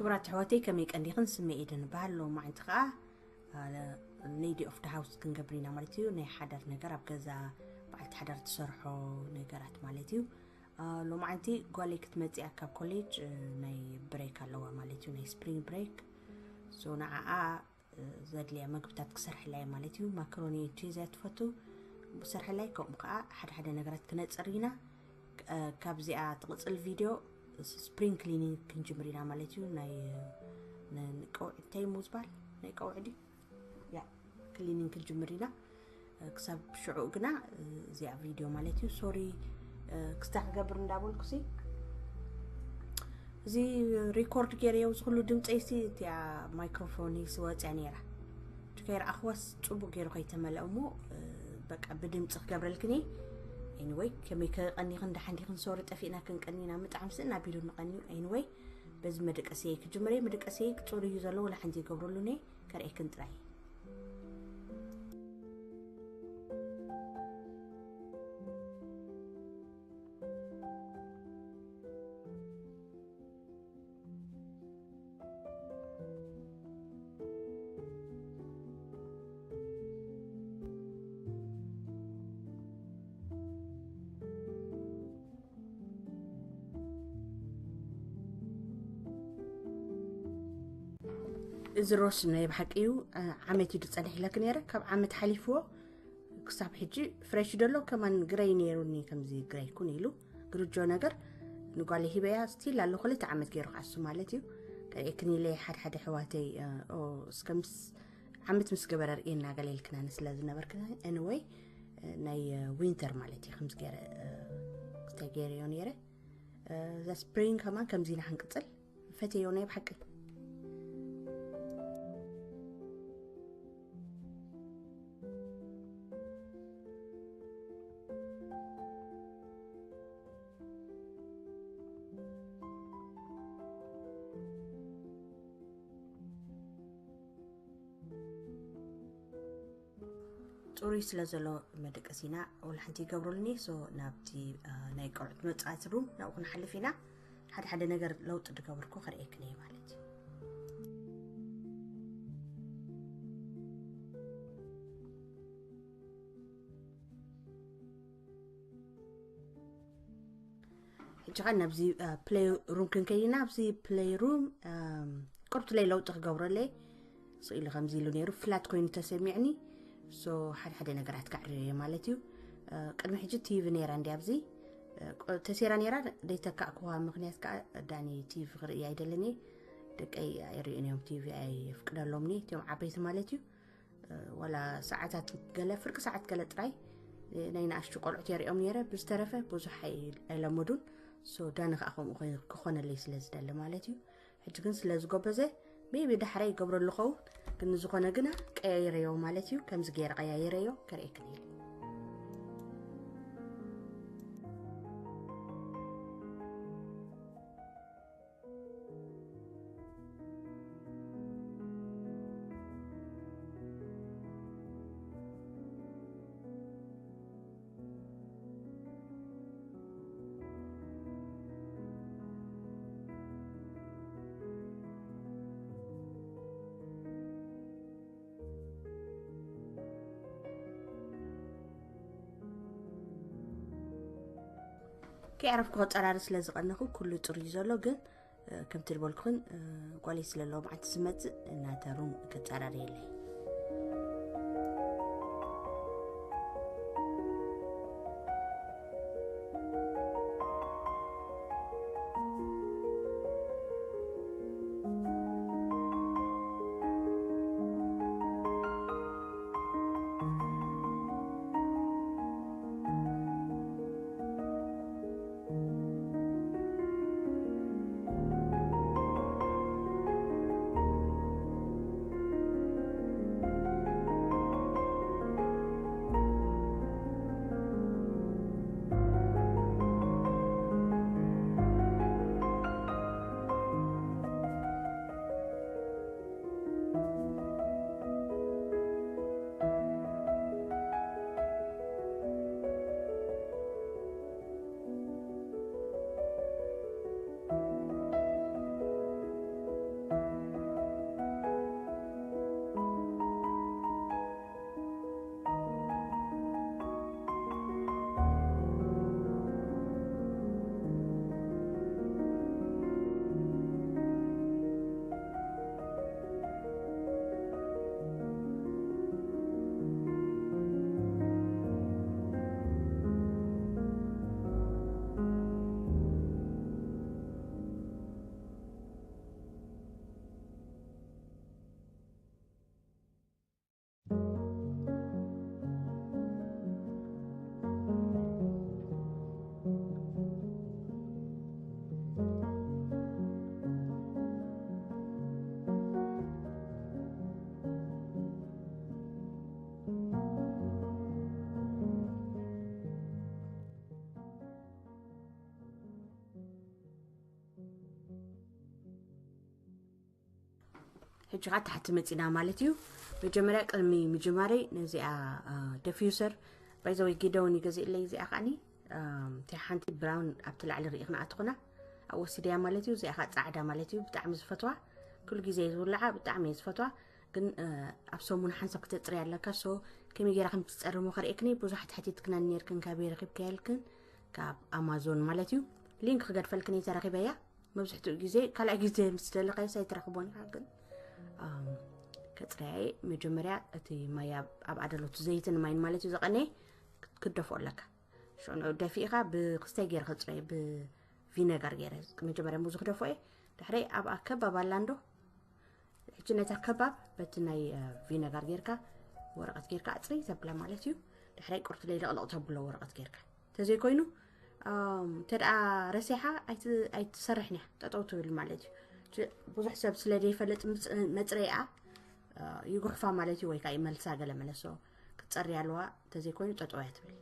ክቡራት ኣሕዋተይ፣ ከመይ ቀኒኽን? ስመ ኤደን እበሃል። ሎማዓንቲ ኸዓ፣ አ፣ lady of the house ክንገብር ኢና ማለት እዩ። ናይ ሓዳር ነገር፣ ኣብ ገዛ በዓልቲ ሓዳር ትሰርሖ ነገራት ማለት እዩ። አ፣ ሎማዓንቲ ጓለይ ክትመጽእ እያ ካብ ኮሌጅ፣ እ፣ ናይ ብሬክ ኣለዋ ማለት እዩ፣ ናይ ስፕሪንግ ብሬክ። ሶ ንዓኣ፣ እ፣ ዘድልያ መግብታት ክሰርሐላ እየ ማለት እዩ። ማካሮኒ ቺዝ እያ ትፈቱ፣ ክሰርሐላ እየ። ከምኡ ከዓ ሓደ ሓደ ነገራት ክነጽር ኢና። እ፣ ካብዚኣ ትቕጽል ቪድዮ ስፕሪንግ ክሊኒንግ ክንጅምር ኢና ማለት እዩ። ናይ ን-፣ ንቀውዒ እንታይ እዩ ዝበሃል? ናይ ቀውዒ ድዩ? ያ፣ ክሊኒንግ ክንጅምር ኢና። እ፣ ክሳብ ሽዑ ግና፣ እ፣ እዚኣ ቪድዮ ማለት እዩ። ሶሪ፣ እ፣ ክስታ ክገብር እንዳበልኩሲ፣ እዚ ሪኮርድ ገይረዮ፣ እዚ ኩሉ ድምፀይሲ እቲኣ ማይክሮፎን ይስወፅያ ነይራ። ከይረኣኽዋስ ፅቡቅ ገይሩ ከይተመልአ እሞ፣ እ፣ በቃ ብድምፂ ክገብረልክን እየ። ኤኒወይ፣ ከመይ ከቀኒኽን ደሓን ዲኽን? ሶሪ ጠፊእና ክንቀኒና ምጣዕሚ ስእና ቢሉ ንቀንዩ። ኤኒወይ፣ በዚ መደቀስየ ክጅምር እየ። መደቀስየ ፅሩይ እዩ ዘሎ፣ ወላ ሓንቲ ይገብረሉን እየ። ከርእየክን ጥራይ። እዚ ሮስ ናይ ብሓቂ እዩ። እ፣ ዓመት እዩ ዝጸንሕ ኢለክ ነይረ። ካብ ዓመት ሓሊፍዎ ክሳብ ሕጂ ፍሬሽ ደሎ ከማን ግረይ ነይሩኒ፣ ከምዚ ግረይ ኩን ኢሉ ግርጆ ነገር ንጓለይ ሂበያ። ስቲል ኣሎ፣ ክልተ ዓመት ገይሩ ክዓሱ ማለት እዩ። ከርእየክን ኢለ ሓደ ሓደ ኣሕዋተይ፣ እ፣ ኦ፣ እስከ ምስ ዓመት ምስ ገበረ ርእየና ገለ ኢልክናኒ ስለ ዝነበርክና። ኤኒወይ፣ እ፣ ናይ፣ እ፣ ዊንተር ማለት እዩ። ከምዚ ገይረ፣ እ፣ ክስታይ ገይረዮ ነይረ። እ፣ እዛ ስፕሪንግ ከማን ከምዚ ኢና ክንቅጽል። ፈትየዮ ናይ ብሓቂ። ጽሩይ ስለ ዘሎ መደቀሲና ወላ ሓንቲ ይገብሩልኒ። ሶ ናብቲ፣ አ፣ ናይ ቆልዑት መጻወቲ ሩም ናብኡ ክንሓልፍ ኢና። ሓደ ሓደ ነገር ለውጢ ዝገበርኩ ከርእየክን እየ ማለት እዩ። ሕጂ ኸ ናብዚ፣ አ፣ ፕሌይ ሩም ክንከይድ ኢና። ኣብዚ ፕሌይ ሩም፣ ኣም፣ ቁርብቲ ለይ ለውጢ ክገብረለይ ስኢሉ ከምዚ ኢሉ ነይሩ፣ ፍላት ኮይኑ ተሰሚዕኒ። ሶ፣ ሓደ ሓደ ነገራት ከዕርዮ እየ ማለት እዩ። አ፣ ቅድሚ ሕጂ ቲቪ ነይራ እንዲ ኣብዚ፣ አ፣ ቆ-፣ ተሴራ ነይራ፣ ዘይተካእክዋ ምኽንያት ከዓ ዳኒ ቲቪ ክርኢ ኣይደልን እየ። ደቀይ ኣይርእዩን እዮም፣ ቲቪ ኣየፍቅደሎምኒ፣ እቲኦም ዓበይቲ ማለት እዩ። እ፣ ዋላ ሰዓታት ገለ፣ ፍርቂ ሰዓት ገለ ጥራይ፣ እ፣ ናይ ንኣሽቱ ቆልዑት የርእዮም ነይረ። ብዝተረፈ ብዙሕ ኣይ-፣ ኣይለመዱን። ሶ፣ ዳኒ ከዓ ከምኡ ኮይ-፣ ክኾነለይ ስለ ዝደሊ ማለት እዩ። ሕጂ ግን ስለ ዝጎበዘ፣ ሜቢ ዳሕራይ ይገብረሉ ኸውን፣ ግን ንዝኾነ ግና ቀያይረዮ ማለት እዩ። ከምዚ ገይረ ቀያይረዮ፣ ከርእየክን ኢለ። ከይዓረፍኩ ከጸራሪ ስለ ዝቐነኹ ኩሉ ጽሩይ እዩ ዘሎ፣ ግን፣ እ፣ ከምቲ ዝበልኩኽን፣ እ፣ ጓለይ ስለ ኣለዎ መዓልቲ ዝመጽእ እናተ ሩም ከጸራርየለይ። ሕጂ ከዓ ታሕቲ መፂና ማለት እዩ። መጀመርያ ቅድሚ ምጅማረይ ነዚኣ ደፊዩሰር ባይዘወይ ጊደውን ይገዝእለይ። እዚኣ ከዓኒ እም፣ እታ ሓንቲ ብራውን ኣብቲ ላዕሊ ርኢኽና ኣትኾና ኣብ ወሲደያ ማለት እዩ። እዚኣ ከዓ ፃዕዳ ማለት እዩ። ብጣዕሚ ዝፈትዋ፣ ኩሉ ግዜ ዝውልዓ፣ ብጣዕሚ እየ ዝፈትዋ። ግን እ፣ ኣብ ሰሙን ሓንሳብ ክተፅርያ ኣለካ። ሶ ከመይ ገይራ ከም ትፀርሞ ከርእየክኒ ብዙሓት ሕቲትክና ነርክን፣ ካበይ ረኺብካያ ኢልክን፣ ካብ ኣማዞን ማለት እዩ። ሊንክ ክገድፈልክን እየ ተረኺበያ። መብዝሕትኡ ግዜ ካልኣይ ግዜ ምስ ደለኻዮስ ኣይትረኽቦን ኢኻ። ግን ኣም፣ ከፅርያየ መጀመርያ እቲ ማይ ኣብ ኣብ ኣደሎት ዘይትን ማይን ማለት እዩ ዘቐነየ ክት- ክትደፍኦ ኣለካ። ሽዑ ንዑ ደፊእኻ ብክስታይ ገይረ ከፅረየ ብቪነጋር ገይረ መጀመርያ ብዙ ክደፍኦ እየ። ድሕረይ ኣብ ኣከባብ ኣላ እንዶ ሕጂ ነታ ከባብ በቲ ናይ እ፣ ቪነጋር ጌርካ ወረቐት ጌርካ ኣፅሪ ተብላ ማለት እዩ። ድሕረይ ቁርትለይ ለቕለቕ ተብሎ ወረቐት ጌርካ እንተዘይኮይኑ እም፣ እንተ ደኣ ረሲሓ ኣይት- ኣይትሰርሕን እያ፣ ጠጠው ትብል ማለት እዩ። ች- ብዙሕ ሰብ ስለ ዘይፈልጥ ምፅ- መፅረይኣ እ፣ ይጉሕፋ ማለት እዩ፣ ወይ ከዓ ይመልሳ ገለ መለሶ ክትፀሪ ኣለዋ። እንተዘይኮይኑ ጠጠው እያ ትብል።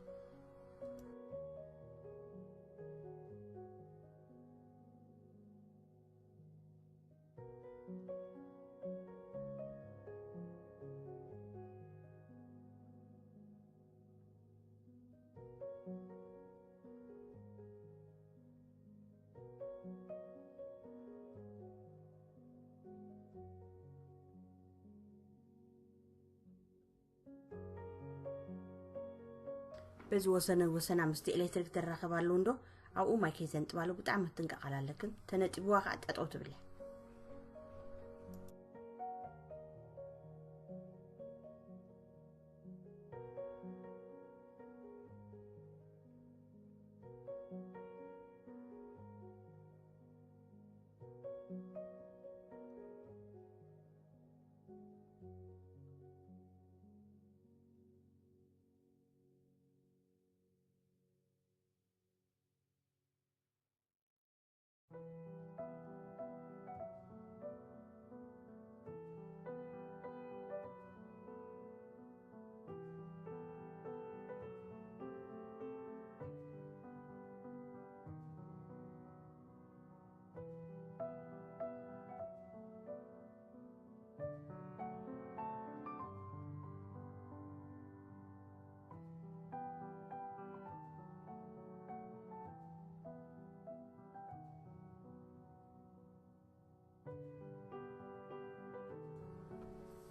በዚ ወሰነ ወሰና ምስቲ ኤሌክትሪክ ትራኸብ ኣለዉ እንዶ ኣብኡ ማይ ከይዘንጥባሉ ብጣዕሚ ትንቀቓል ኣለክን። ተነጢብዋ ከዓ ጠጠው ትብል እያ።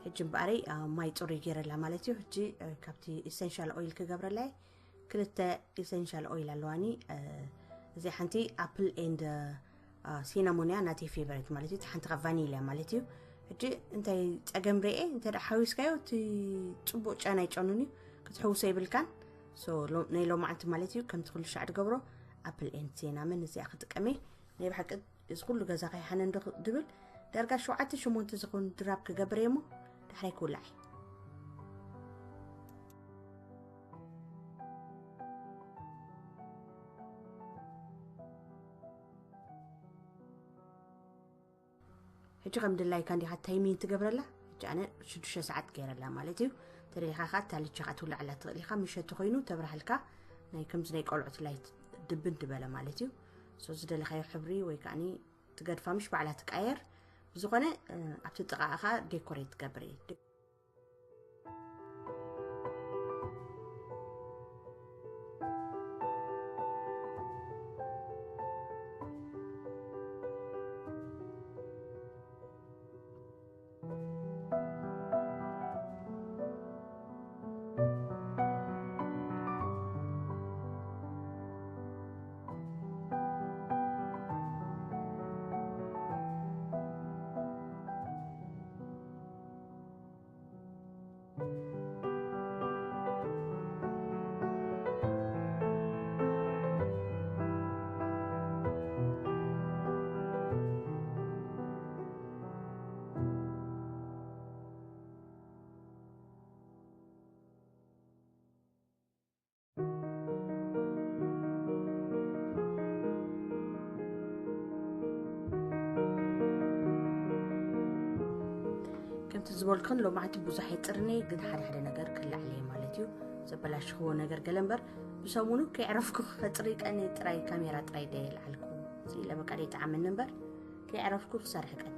ሕጂ እምበኣረይ አ፣ ማይ ፅሩይ ገይረላ ማለት እዩ። ሕጂ እ፣ ካብቲ ኢሰንሻል ኦይል ክገብረላ እየ። ክልተ ኢሰንሻል ኦይል ኣለዋኒ። እ፣ እዚኣ ሓንቲ ኣፕል ኤንድ ሲናሞን እያ፣ ናተይ ፌቨሬት ማለት እዩ። እቲ ሓንቲ ካብ ቫኒልያ ማለት እዩ። ሕጂ እንታይ ፀገም ርኤ እንተ ደኣ ሓዊስካዮ እቲ ፅቡቕ ጨና ኣይጨኑን እዩ፣ ክትሕውሶ ይብልካን። ሶ ሎ- ናይ ሎማዓንቲ ማለት እዩ ከምቲ ኩሉ ሻዕ ድገብሮ ኣፕል ኤንድ ሲናመን እዚኣ ክጥቀመ። ናይ ብሓቂ እዚ ኩሉ ገዛ ከይሓነ እንዶ ድብል ዳርጋ ሸውዓተ ሸሞንተ ዝኸውን ድራብ ክገብር እየ እሞ ዳሕራይ ክውላዕ እየ። ሕጂ ከም ድላይካ እንዲኻ ታይሚን ትገብረላ። ሕጂ ኣነ ሽዱሽተ ሰዓት ገይረላ ማለት እዩ። ተደሊኻ ኸዓ ታልቻኻ ትውላዕላ ትኽእል ኢኻ። ምሸት ኮይኑ ተብርሃልካ ናይ ከምዚ ናይ ቆልዑት ላይት ድብን ድበለ ማለት እዩ። ሶ ዝደለኻዮ ሕብሪ ወይ ከዓኒ ትገድፋ ምሽ ባዕላ ትቃየር። ብዝኾነ እ፣ ኣብቲ ጥቓ እኻ ዴኮሬት ትገብር እየ። ከምቲ ዝበልኩን ሎማዕንቲ ብዙሕ ኣይፅርነ፣ ግን ሓደ ሓደ ነገር ክላዕለ እየ ማለት እዩ። ዘበላሽኽዎ ነገር ገለ እምበር ብሰሙኑ ከይዕረፍኩ ከፅሪ ቀኒ ጥራይ ካሜራ ጥራይ ደየልዓልኩ። ስኢለ በቃ ደይጠዓመኒ እምበር ከይዕረፍኩ ክሰርሕ ቀኒ።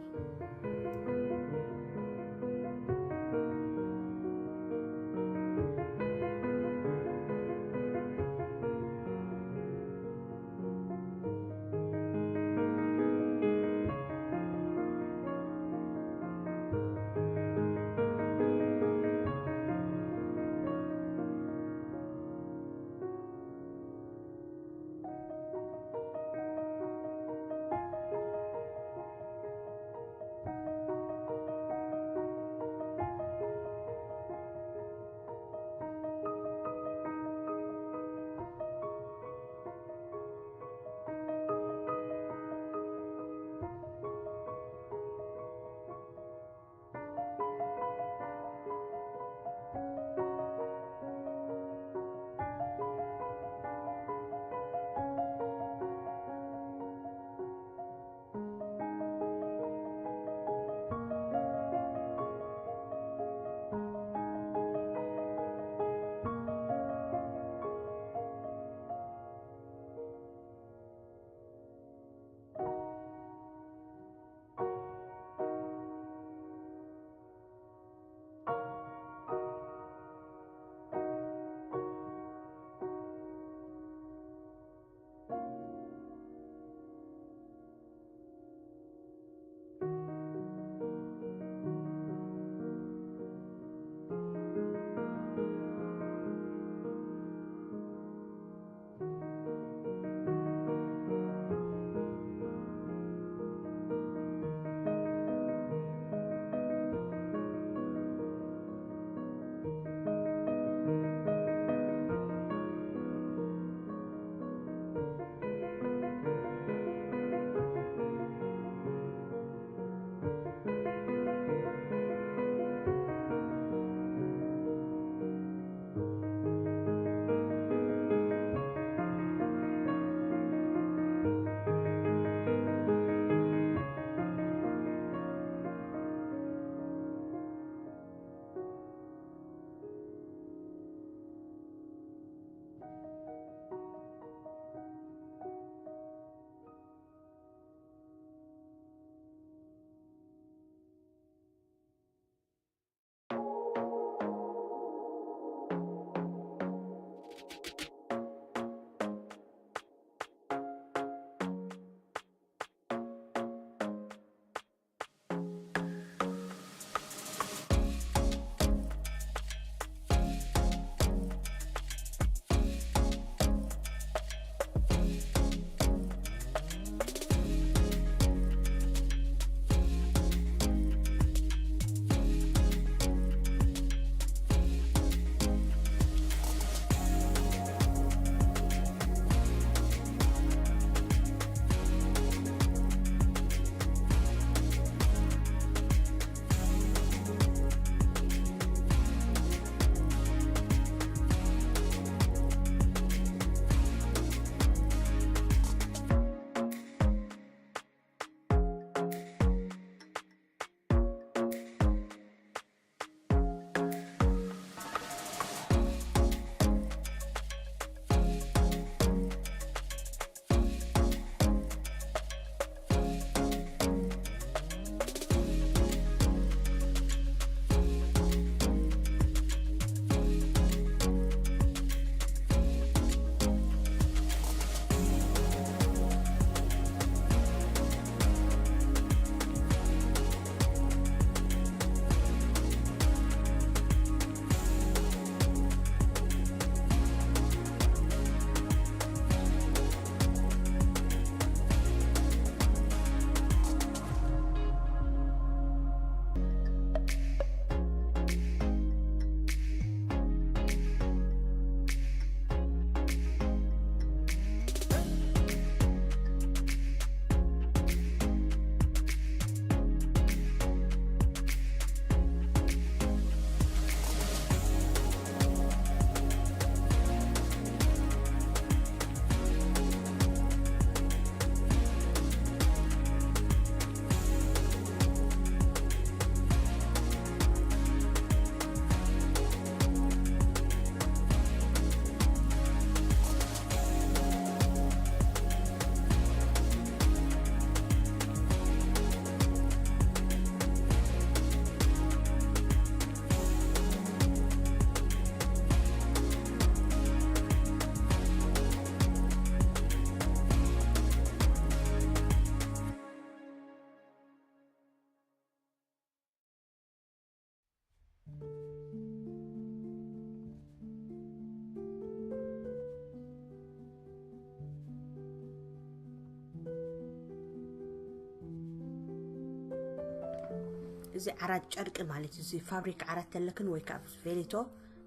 እዚ ዓራት ጨርቂ ማለት እዩ። እዚ ፋብሪክ ዓራት ተለክን ወይ ከዓ ቬሊቶ፣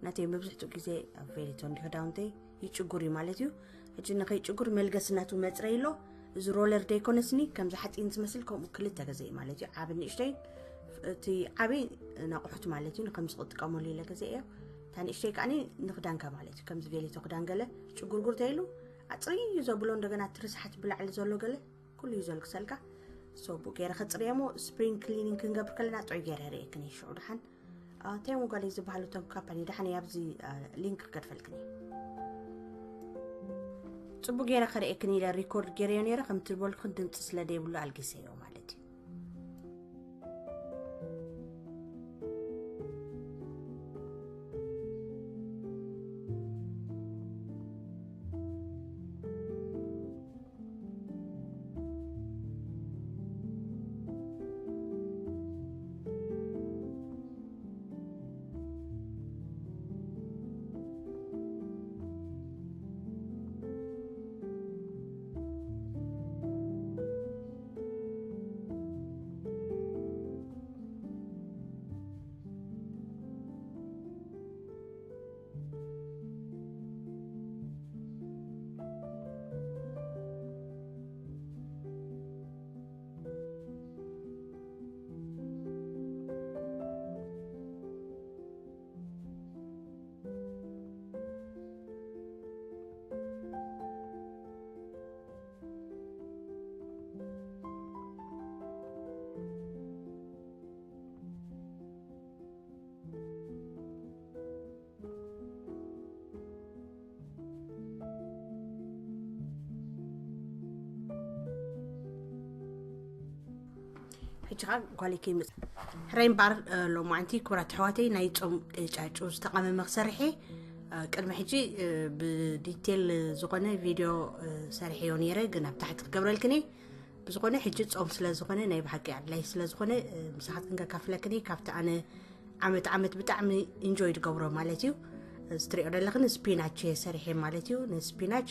ናተይ መብዝሕትኡ ግዜ ኣብ ቬሊቶ እንዲ ክዳውንተይ ይጭጉር እዩ ማለት እዩ። ሕጂ ንኸይጭጉር መልገስ ናቱ መፅረይ ኣሎ። እዚ ሮለር ደይኮነስኒ ከምዚ ሓፂን ዝመስል ከምኡ ክልተ ገዘ እዩ ማለት እዩ። ዓብ ንእሽተይ፣ እቲ ዓበይ ንኣቑሑት ማለት እዩ፣ ንከምዚ ክጥቀመሉ ኢለ ገዘ እዮ። እታ ንእሽተይ ከዓኒ ንክዳንካ ማለት እዩ። ከምዚ ቬሊቶ ክዳን ገለ ጭጉርጉር ተይሉ ኣፅርዩ ዘብሎ እንደገና እቲ ርስሓት ብላዕሊ ዘሎ ገለ ኩሉ እዩ ዘልግሰልካ። ሶ ብኡ ገይረ ከፅርየ እሞ ስፕሪንግ ክሊኒንግ ክንገብር ከለና ጥዑይ ገይረ ርእየክን እዩ ሽዑ ድሓን። ቴሙ ጓለይ ዝበሃሉ እቶም ካምፓኒ ድሓን ኣብዚ ሊንክ ክገድፈልክን እዩ። ፅቡቅ ገይረ ከርእየክን ኢለ ሪኮርድ ገይረዮ ነይረ፣ ከምቲ ዝበልኩን ድምፂ ስለ ደይብሉ ኣልጊሰዮ ማለት እዩ። ሕጂ ኸዓ ጓለይ ከይመጽ ሕራይ እምበኣር፣ እ፣ ሎማዓንቲ ክቡራት ኣሕዋተይ ናይ ጾም ቅጫጩ ዝተቐመመ ክሰርሕ እየ። እ፣ ቅድሚ ሕጂ፣ እ፣ ብዲቴል ዝኾነ ቪድዮ፣ እ፣ ሰሪሐዮ ነይረ፣ ግን ኣብ ታሕቲ ክገብረልክን እየ። ብዝኾነ ሕጂ ጾም ስለ ዝኾነ ናይ ብሓቂ ኣድላይ ስለ ዝኾነ፣ እ፣ ምሳኻትክን ከካፍለክን እየ። ካብቲ ኣነ ዓመት ዓመት ብጣዕሚ ኢንጆይ ዝገብሮ ማለት እዩ። እዚ ትሪኦ ዘለኽን ስፒናች እየ ሰሪሐ ማለት እዩ። ንስፒናች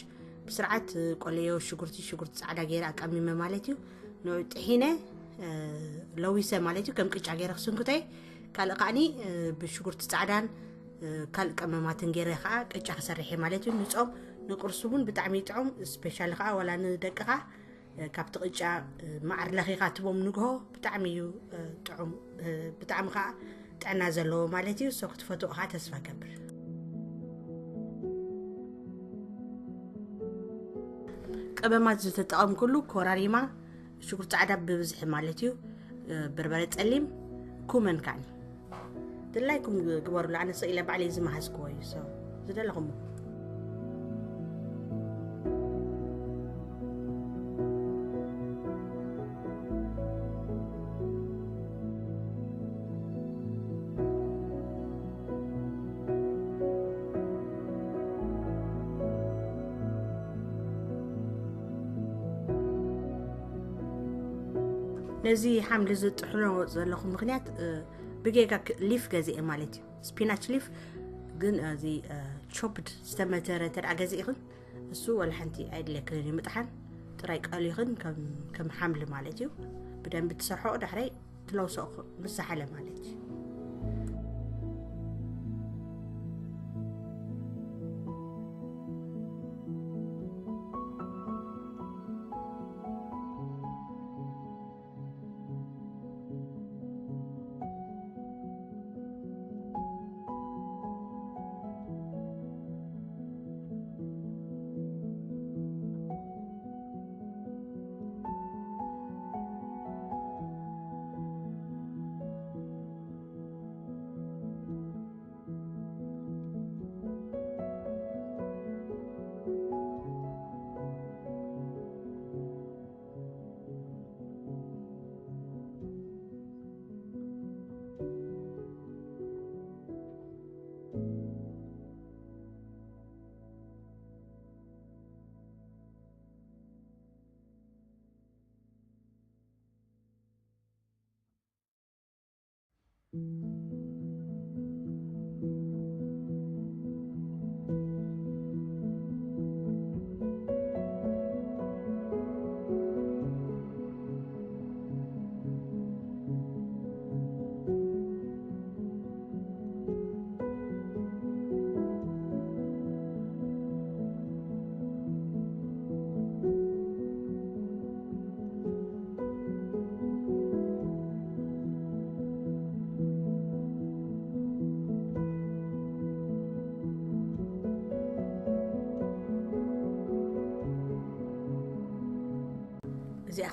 ብስርዓት ቆለዮ ሽጉርቲ፣ ሽጉርቲ ጻዕዳ ገይረ ኣቀሚመ ማለት እዩ። ንኡ ጥሒነ፣ እ፣ ለዊሰ ማለት እዩ። ከም ቅጫ ገይረ ክስንክቶ እየ። ካልእ ከዓኒ፣ እ፣ ብሽጉርቲ ጻዕዳን፣ እ፣ ካልእ ቀመማትን ገይረ ከዓ ቅጫ ክሰርሕ እየ ማለት እዩ። ንጾም ንቁርሲ እውን ብጣዕሚ ይጥዑም። ስፔሻሊ ከዓ ዋላ ንደቅኻ፣ እ፣ ካብቲ ቅጫ፣ እ፣ መዓር ለኺኻ ትቦም ንግሆ ብጣዕሚ እዩ፣ እ፣ ጥዑም፣ እ፣ ብጣዕሚ ከዓ ጥዕና ዘለዎ ማለት እዩ። ሶ ክትፈትዎ ከዓ ተስፋ ገብር። ቀመማት ዝተጠቐምኩሉ ኮራሪማ፣ ሽጉርቲ ጻዕዳ ብብዝሒ ማለት እዩ፣ እ፣ በርበረ ጸሊም፣ ኩመን ካኒ። ድላይኩም ግበሩሉ፣ ኣነ ስቕ ኢለ ባዕለይ ዝመሃዝክዎ እዩ። ሶ ዝደለኹም ነዚ ሓምሊ ዝጥሕኖ ዘለኹ ምኽንያት፣ እ፣ ብጌጋ ክ-፣ ሊፍ ገዚኤ ማለት እዩ። ስፒናች ሊፍ ግን፣ እ፣ እዚ፣ እ፣ ቾፕድ ዝተመተረ እንተ ደኣ ገዚእኽን እሱ ወላ ሓንቲ ኣይድለክንን እዩ ምጥሓን። ጥራይ ቀሊኽን ከም፣ ከም ሓምሊ ማለት እዩ። ብደንቢ ትሰርሖ ዳሕራይ ትለውሶ ምስ ዝሓለ ማለት እዩ።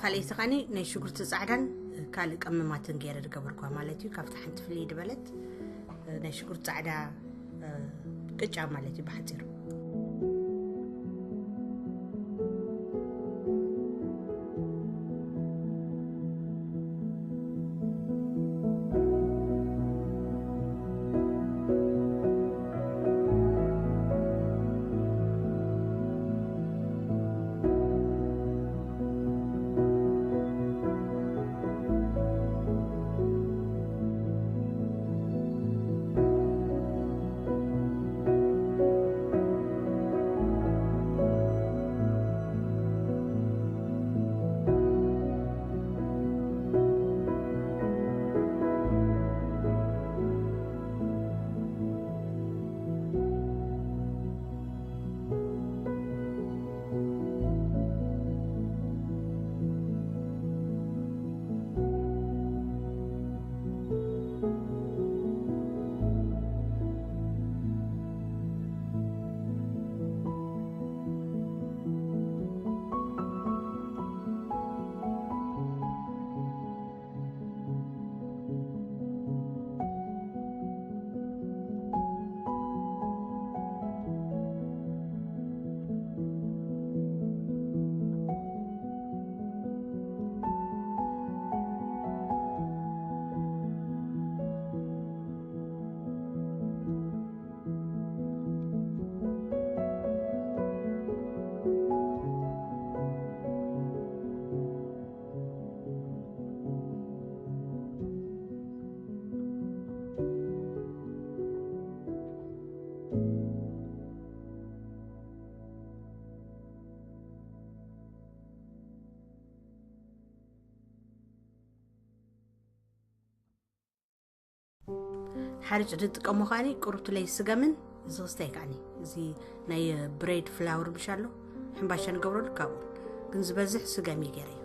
ካልኣይቲ ኸዓኒ ናይ ሽጉርቲ ጻዕዳን ካልእ ቀመማትን ገይረ ዝገበርኳ ማለት እዩ። ካብቲ ሓንቲ ፍልይ ዝበለት ናይ ሽጉርቲ ጻዕዳ ቅጫ ማለት እዩ ብሓጺሩ። ሓርጭ ዝጥቀሞ ከዓኒ ቁሩብትለይ ስገምን እዚ ክስታይ ከዓኒ እዚ ናይ ብሬድ ፍላወር ምሽ ኣሎ ሕምባሻ ንገብረሉ ካብኡ ግን ዝበዝሕ ስገም እዩ ገይረዮ።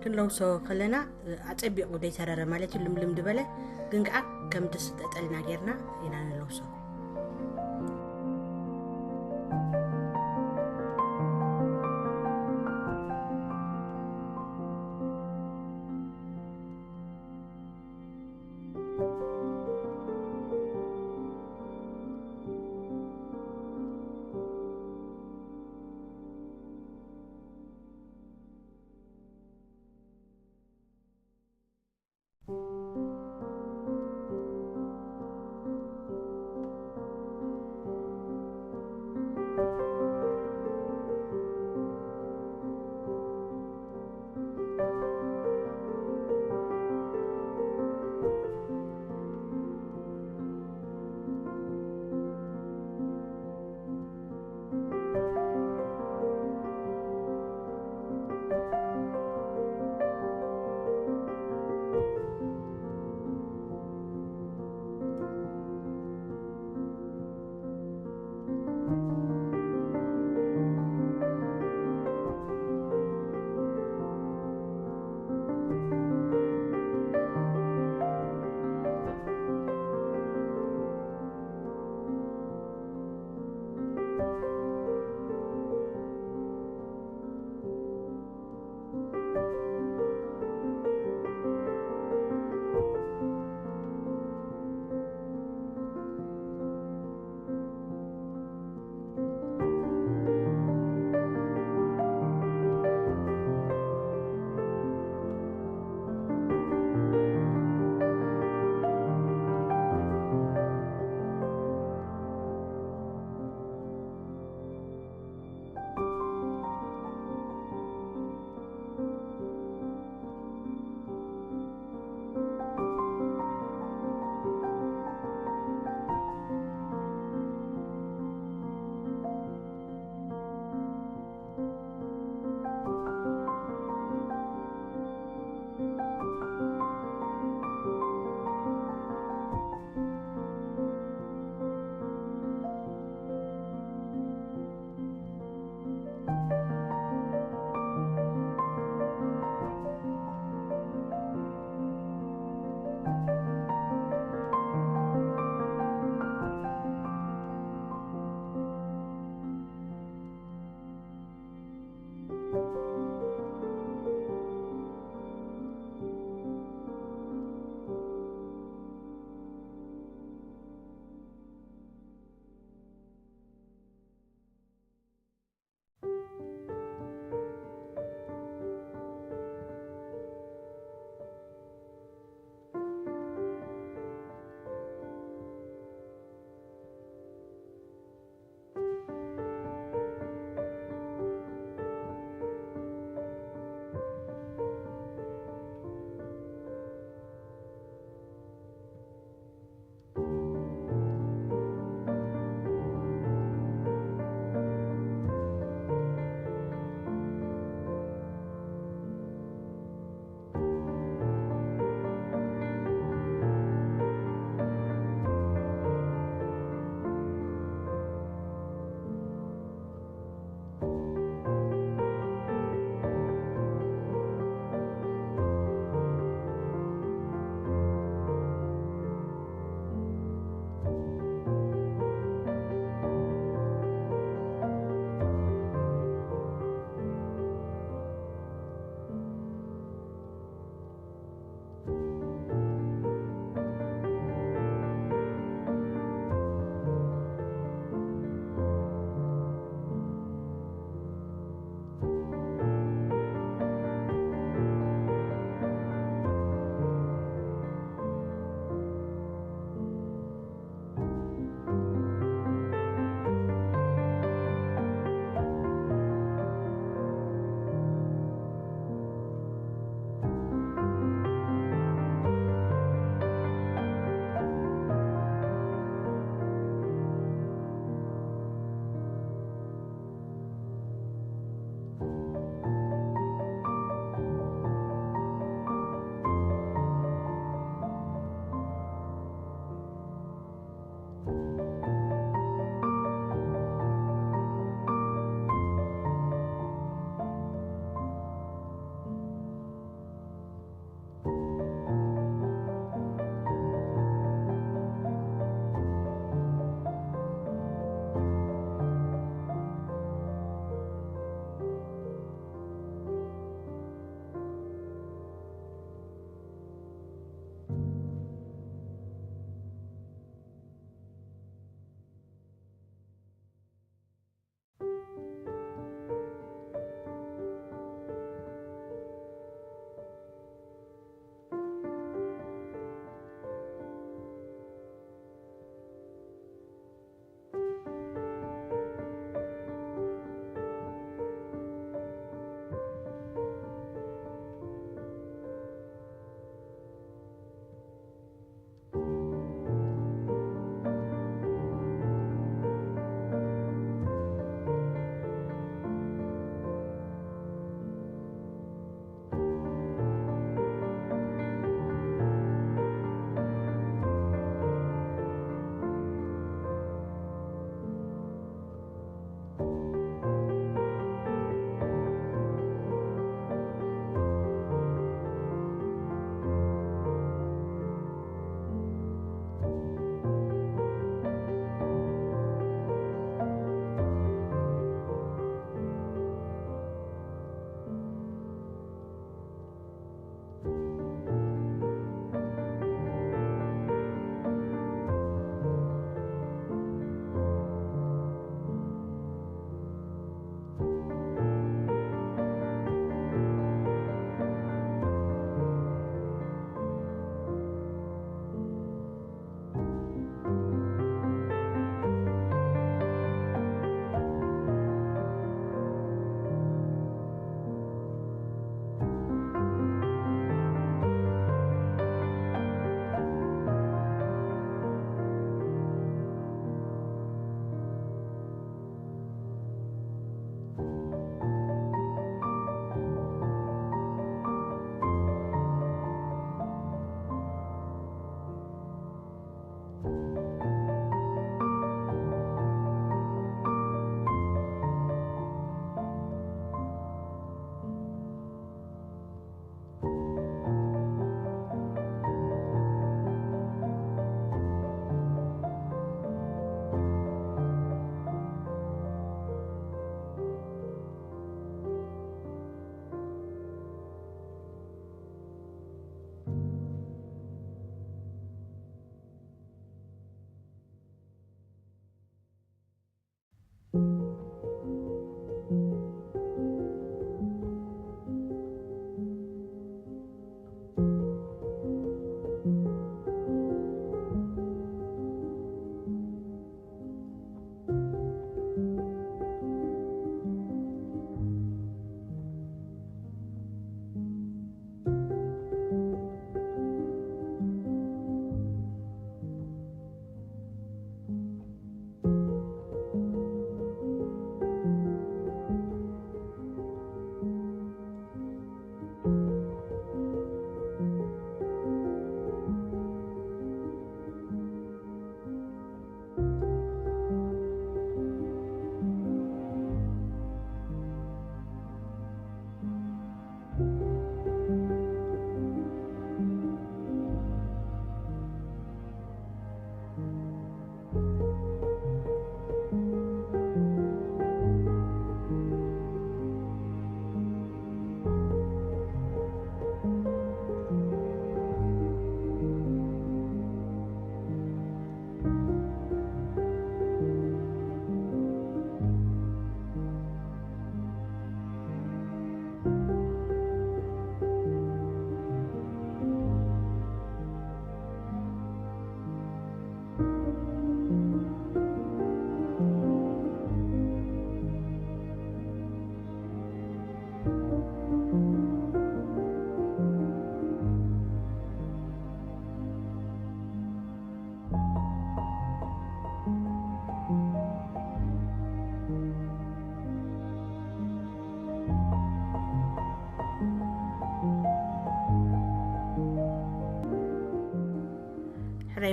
ክንለውሶ ከለና ኣጸቢቑ ደይተረረ ማለት እዩ፣ ልምልም ዝበለ ግን ከዓ ከም ድስቲ ጠጠልና ጌርና ኢና ንለውሶ።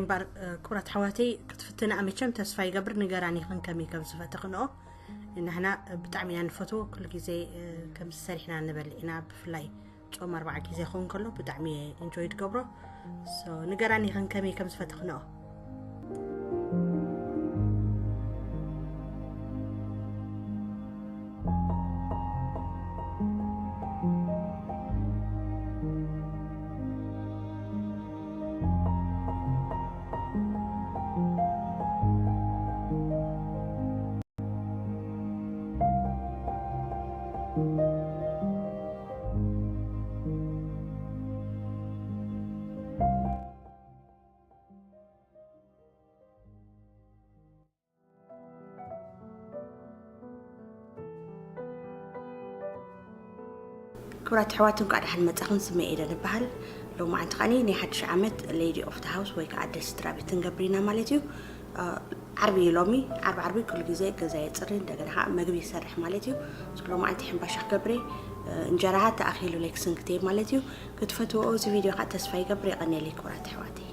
እምበር ክቡራት ኣሕዋተይ ክትፍትንኣ መቸም ተስፋ ይገብር። ንገራኒ ኽንከመይ ከም ዝፈተኽንኦ። ንሕና ብጣዕሚ ኢና ንፈትዎ። ኩሉ ግዜ ከም ዝሰሪሕና ንበልዕ ኢና። ብፍላይ ጾም ኣርባዓ ግዜ ክኸውን ከሎ ብጣዕሚ እየ ኢንጆይ ትገብሮ። ንገራኒ ኽንከመይ ከም ዝፈተኽንኦ። ክብራት ኣሕዋት፣ እንኳዕ ደሓን መጻኹም። ስመይ ኤደን እበሃል። ሎማዓንቲ ከዓኒ ናይ ሓድሽ ዓመት ሌዲ ኦፍ ተ ሃውስ ወይ ከዓ ኣደ ስድራ ቤት ክንገብር ኢና ማለት እዩ። ዓርቢ እዩ ሎሚ። ዓርቢ ዓርቢ ኩሉ ግዜ ገዛ የፅሪ፣ እንደገና ከዓ መግቢ ይሰርሕ ማለት እዩ። ሎማዓንቲ ሕምባሻ ክገብር እየ። እንጀራ ተኣኪሉ ለይክስንክት እየ ማለት እዩ። ክትፈትዎ እዚ ቪድዮ ከዓ ተስፋ ይገብር። የቐንየለይ ክብራት ኣሕዋተይ።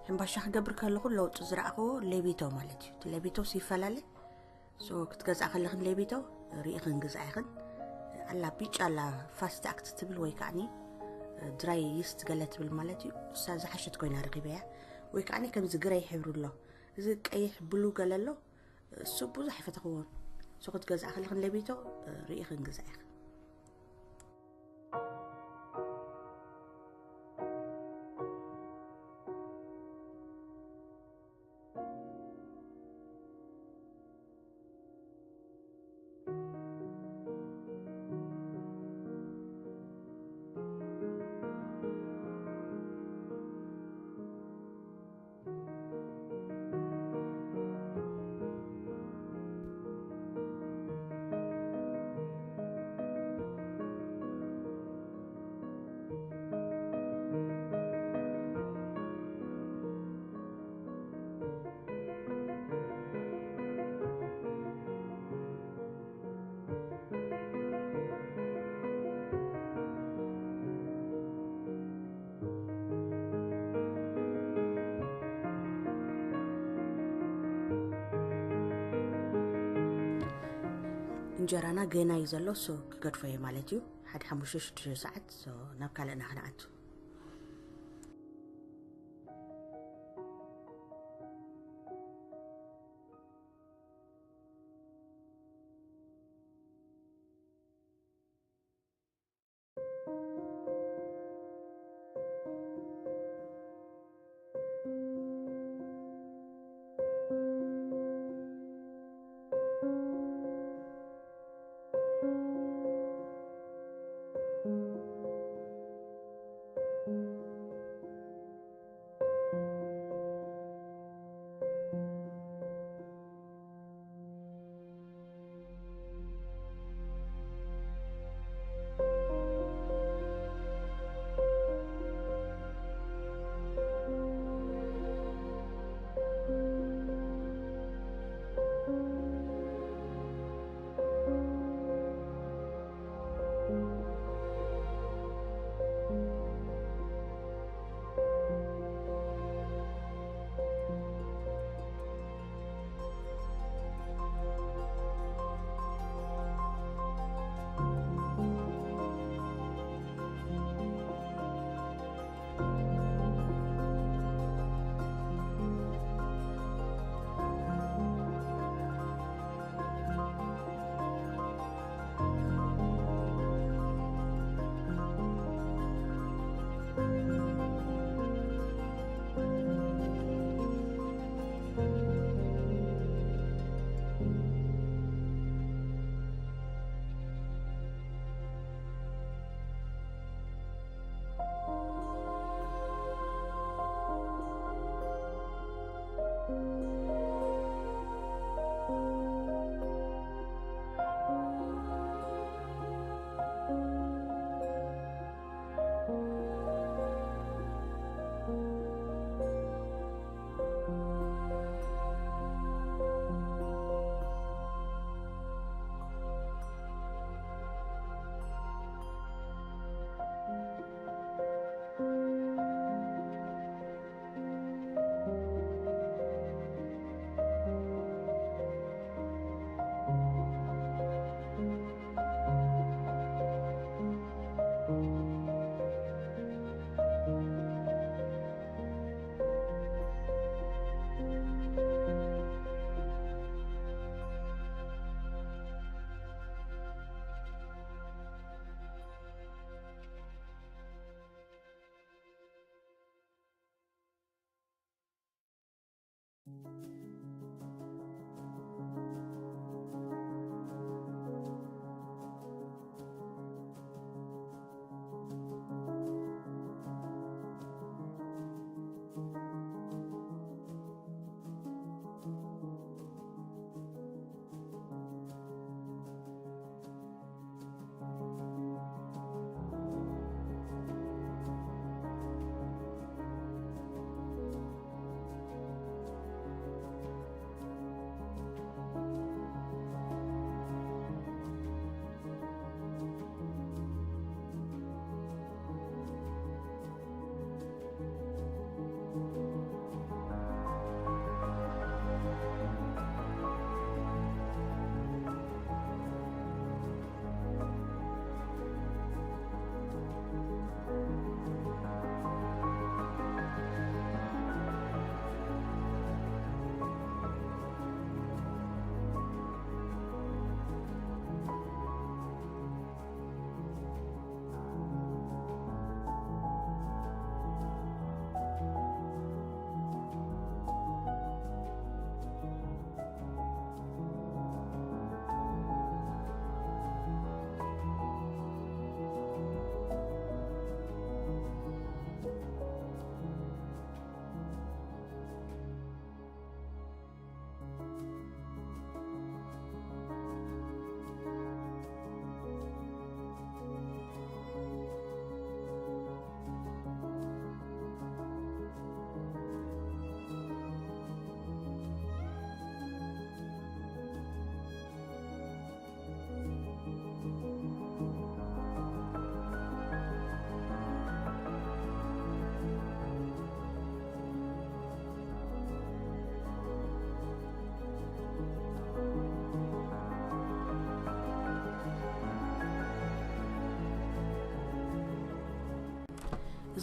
ሕምባሻ ክገብር ከለኹ ለውጢ ዝረኣኽዎ ሌቢቶ ማለት እዩ። እቲ ሌቢቶስ ይፈላለ። ሶ ክትገዝኣ ከለኽን ሌቢቶ ርኢኽን ግዝኣ ኢኽን። ኣላ ቢጫ ኣላ ፋስት ኣክት ትብል ወይ ከዓኒ ድራይ ይስት ገለ ትብል ማለት እዩ። እሳ ዝሓሸት ኮይና ረኺበያ። ወይ ከዓኒ ከምዚ ግረይ ሕብሪ ኣሎ። እዚ ቀይሕ ብሉ ገለ ኣሎ። እሱ ብዙሕ ኣይፈተኽዎን። ሶ ክትገዝኣ ከለኽን ሌቢቶ ርኢኽን ግዝኣ ኢኽን። እንጀራና ገና እዩ ዘሎ። ሶ ክገድፎ እየ ማለት እዩ። ሓደ ሓሙሽተ ሽዱሽተ ሰዓት። ሶ ናብ ካልእና ክንኣቱ።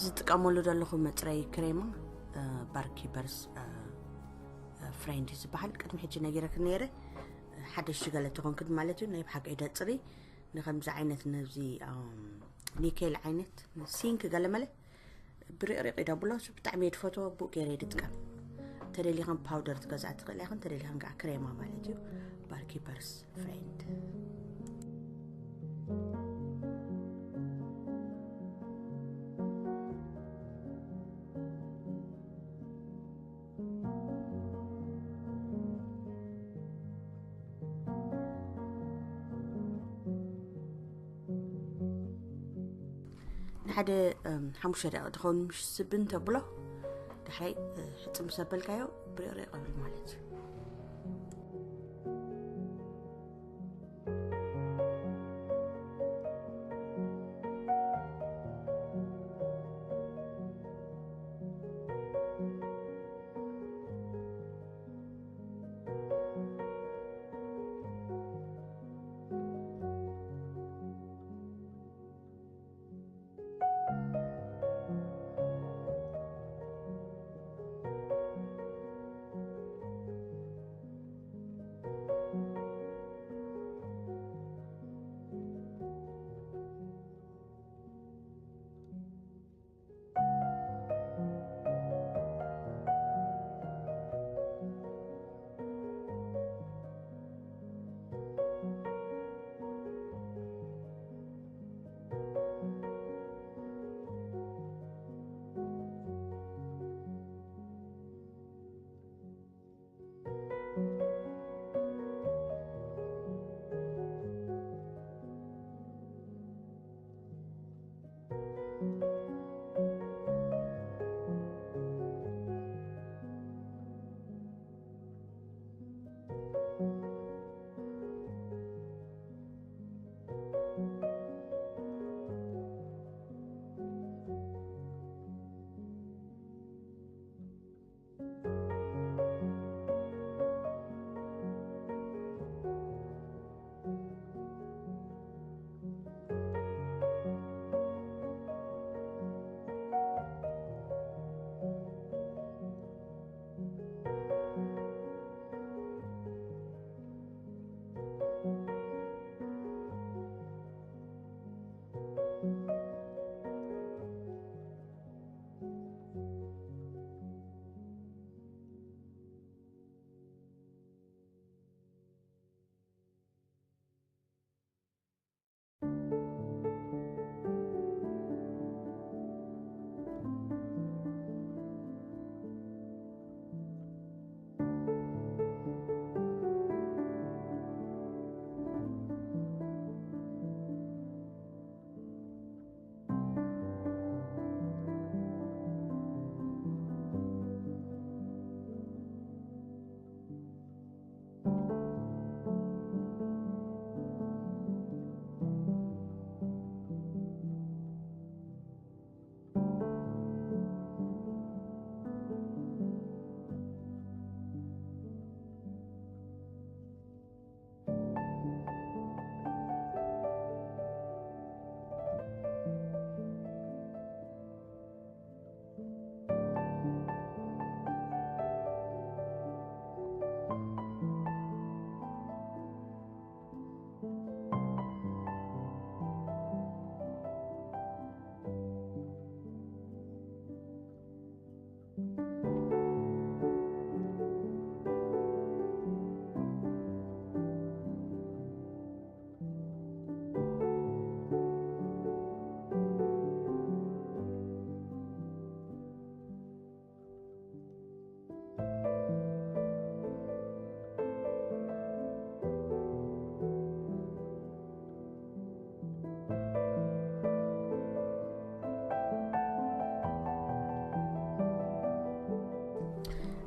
ዝጥቀመሉ ዘለኹ መፅረይ ክሬማ ባርኪበርስ ፍሬንድ ዝበሃል ቅድሚ ሕጂ ነጊረክ ነይረ። ሓደሽ ገለ ተኾንክን ማለት እዩ። ናይ ብሓቂ ደፅሪ ንከምዚ ዓይነት ነዚ ኒኬል ዓይነት ሲንክ ገለመለ ብሪቕሪቕ ይደብሎ። ብጣዕሚ እየ ዝፈትዎ። ብኡ ገይረ እየ ዝጥቀም። ተደሊኸን ፓውደር ትገዝኣ ትኽእል ኢኽን፣ ተደሊኸን ከዓ ክሬማ ማለት እዩ። ባርኪበርስ ፍሬንድ። ንሓደ ሓሙሽተ ደቂቕ ዝኸውን ምሽ ስብን ተብሎ። ዳሕራይ ሕፅም ሰበልካዮ ብሪቕሪቕ ይብል ማለት እዩ።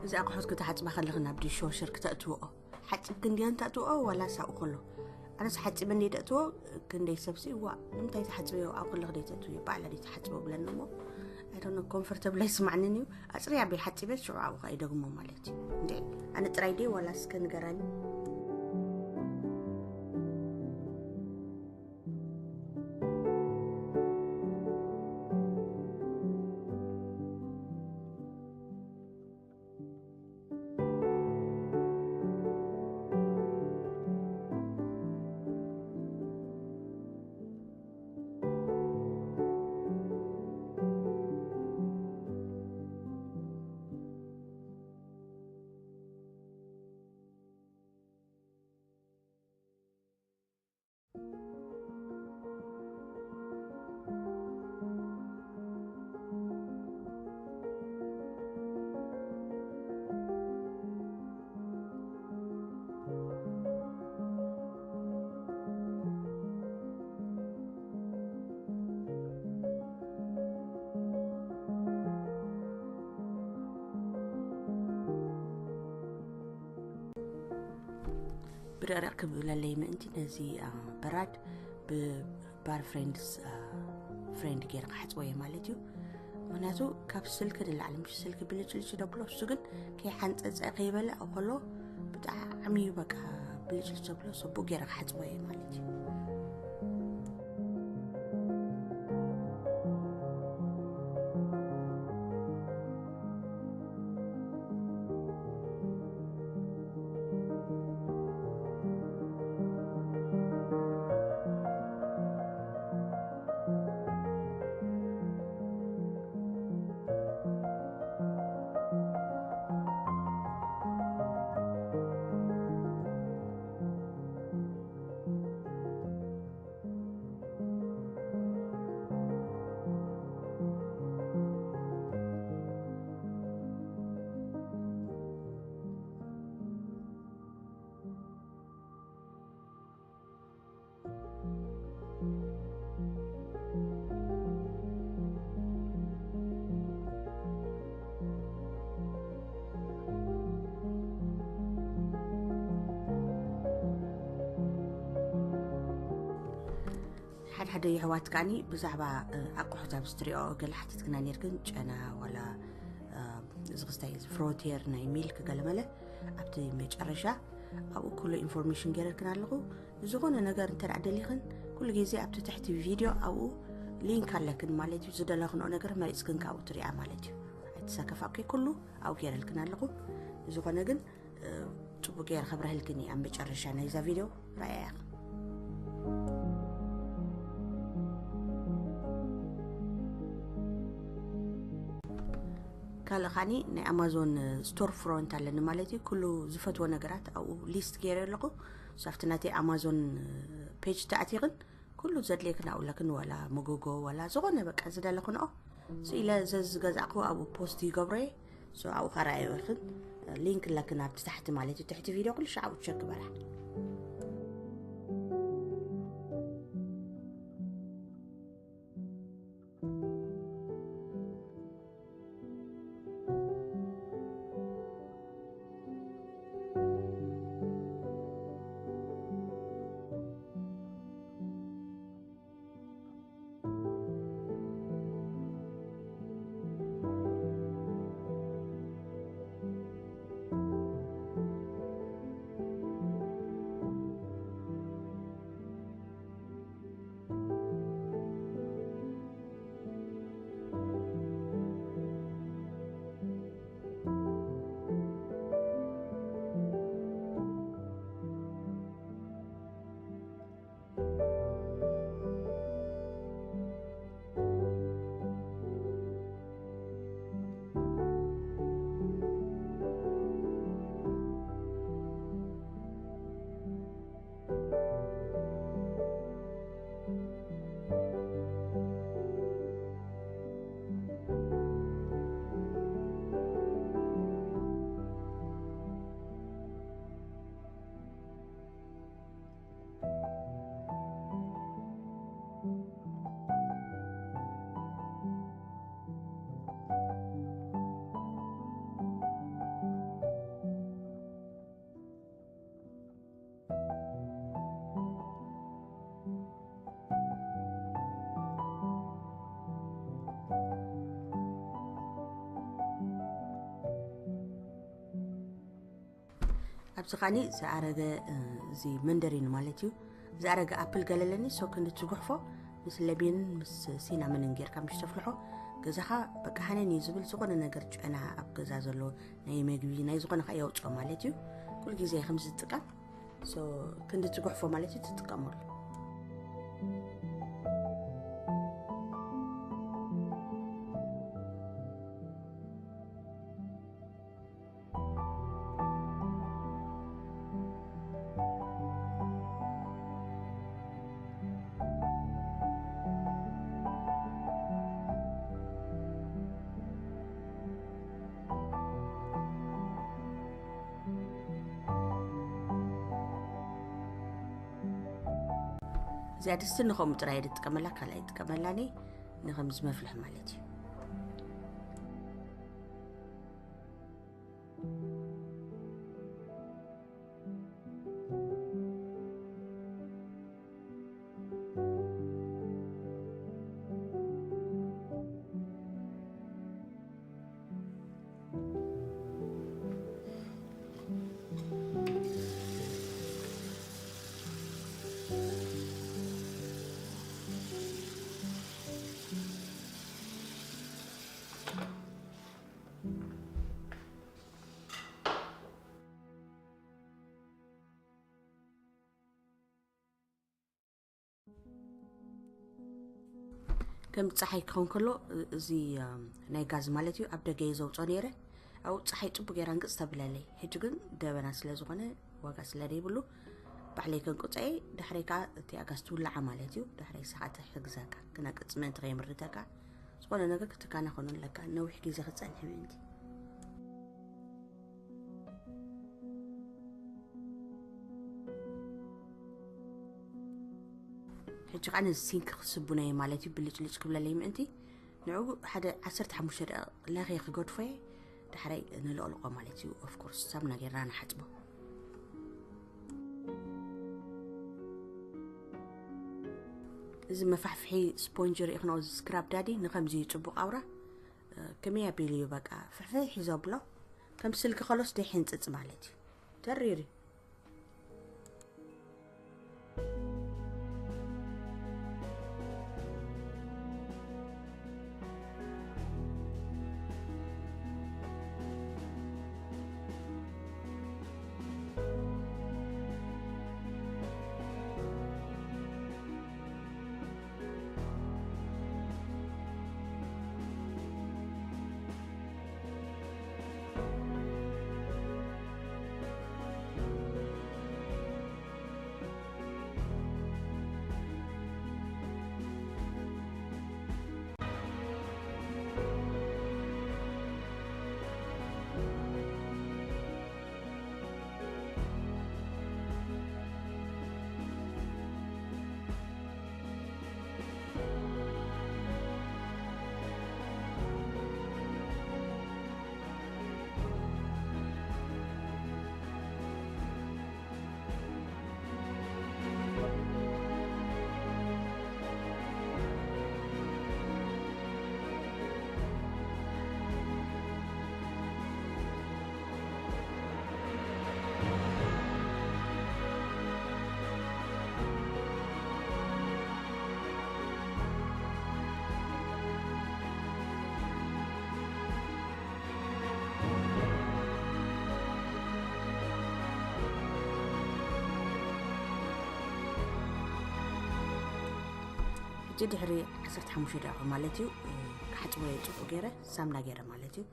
እዚ ኣቑሑት ክትሓፅባ ከለኺ ናብ ዲሽ ዋሸር ክተእትውኦ ሓፂብ ክንድዮ እንተእትውኦ ዋላ ሳኡ ከሎ ኣነስ ሓፂብ እንደ ደእትዎ ክንደይ ሰብሲ ዋ ንምንታይ ተሓፅበዮ ኣብ ከለኽ ደይተእትውዮ ባዕላ ደይተሓፅቦ ብለኒ እሞ ኣይዶነ ኮንፈርተብል ኣይስማዕንን እዩ ኣፅርያ ቤ ሓፂበ ሽዑ ኣብኡ ከዓ ይደግሞ ማለት እዩ እንዴ ኣነ ጥራይ ደይ ዋላ እስከ ንገራኒ ደረቕ ክብለለይ ምእንቲ ነዚ በራድ ብባር ፍሬንድስ ፍሬንድ ገይረ ክሓፅቦ እየ ማለት እዩ። ምክንያቱ ካብ ስልኪ ንላዕሊ፣ ምሽ ስልኪ ብልጭልጭ ደብሎ፣ እሱ ግን ከይሓንፀፀ ከይበለ ከሎ ብጣዕሚ እዩ በቃ ብልጭልጭ ደብሎ። ሰቡእ ገይረ ክሓፅቦ እየ ማለት እዩ። ሓደ ሓደ የሕዋት ከዓኒ ብዛዕባ ኣቁሑት ኣብ ስትሪኦ ገለ ሓቲትክና ነርክን፣ ጨና ዋላ እዚ ክስታይ እዚ ፍሮቴር ናይ ሚልክ ገለመለ ኣብቲ መጨረሻ ኣብኡ ኩሉ ኢንፎርሜሽን ገይረልክን ኣለኹ። ዝኾነ ነገር እንተ ደኣ ደሊኽን ኩሉ ግዜ ኣብቲ ትሕቲ ቪድዮ ኣብኡ ሊንክ ኣለክን ማለት እዩ። ዝደለኽንኦ ነገር መሪፅክን ካብኡ ትሪኣ ማለት እዩ። ኣይትሰከፋ። ኦኬ፣ ኩሉ ኣብኡ ገይረልክን ኣለኹ። ዝኾነ ግን ጽቡቅ ገይረ ከብረህልክን እየ ኣብ መጨረሻ ናይዛ ቪድዮ። ረኣያ። ካልእ ኻኒ ናይ ኣማዞን ስቶር ፍሮንት ኣለኒ ማለት እዩ። ኩሉ ዝፈትዎ ነገራት ኣብኡ ሊስት ገይረ ኣለኹ። ሳብቲ ናተይ ኣማዞን ፔጅ ተኣቲኽን ኩሉ ዘድልየክን ኣብኡ ኣለክን፣ ዋላ መጎጎ ዋላ ዝኾነ በቃ ዝደለኽንኦ ስኢለ ዘዝገዛእኩ ኣብኡ ፖስት ይገብሮ እየ። ሶ ኣብኡ ከረኣዮ ኢኽን። ሊንክ ኣለክን ኣብቲ ታሕቲ ማለት እዩ፣ ትሕቲ ቪድዮ ኩሉ ሻዕ ኣብኡ ቸክ በላ። ኣብዚ ኻኒ ዝኣረገ እዚ መንደሪን ማለት እዩ። ዝኣረገ ኣፕል ገለለኒ ሶ ክንዲ ትጉሕፎ ምስ ለሚንን ምስ ሲናመንን ጌርካ ምሽ ተፍልሖ ገዛኻ በቃ ሃነን እዩ ዝብል። ዝኾነ ነገር ጨና ኣብ ገዛ ዘሎ ናይ መግቢ ናይ ዝኾነ ካ የውፅኦ ማለት እዩ። ኩሉ ግዜ ከም ዝጥቀም ሶ ክንዲ ትጉሕፎ ማለት እዩ ትጥቀመሉ። እዚኣ ድስቲ ንኸምኡ ጥራይ እየ ዝጥቀመላ፣ ካልኣይ ይጥቀመላኒ ንኸምዚ መፍልሒ ማለት እዩ። ከም ፀሓይ ክኸውን ከሎ፣ እዚ ናይ ጋዝ ማለት እዩ፣ ኣብ ደገ እየ ዘውፅኦ ነይረ። ኣብኡ ፀሓይ ፅቡቅ ገይራ እንቅፅ ተብለለይ። ሕጂ ግን ደበና ስለ ዝኾነ፣ ዋጋ ስለ ዘይብሉ፣ ባዕለይ ከንቅፆ እየ። ዳሕረይ ከዓ እቲ ኣጋዝ ትውላዓ ማለት እዩ። ዳሕረይ ንስኻ ትሕግዘካ፣ ክነቅፅ ምእንቲ ከየምርተካ፣ ዝኾነ ነገር ክትከናኸኖ ኣለካ፣ ነዊሕ ግዜ ክትፀንሕ ምእንቲ። ሕጂ ከዓ ነዚ ሲንክ ክስቡነየ ማለት እዩ፣ ብልጭልጭ ክብለለይ ምእንቲ። ንዕኡ ሓደ ዓሰርተ ሓሙሽተ ደቂቕ ለኽየ ክገድፎየ፣ ዳሕራይ ንለቕልቆ ማለት እዩ። ኦፍኮርስ ሳሙና ጌርና ንሓፅቦ። እዚ መፋሕፍሒ ስፖንጅ ርኢኽንኦ፣ እዚ ስክራብ ዳዲ ንኸምዚ እዩ ፅቡቕ ኣውራ። ከመይ ኣቢሉ እዩ በቃ ፍሕፍሕ እዩ ዘብሎ። ከም ስልኪ ከሎስ ደይ ሕንፅፅ ማለት እዩ። ተሪር እዩ። ሕጂ ድሕሪ ዓሰርተ ሓሙሽተ ደቂቕ ማለት እዩ፣ ክሓፅቦ እየ ፅቡቅ ገይረ፣ ሳምና ገይረ ማለት እዩ።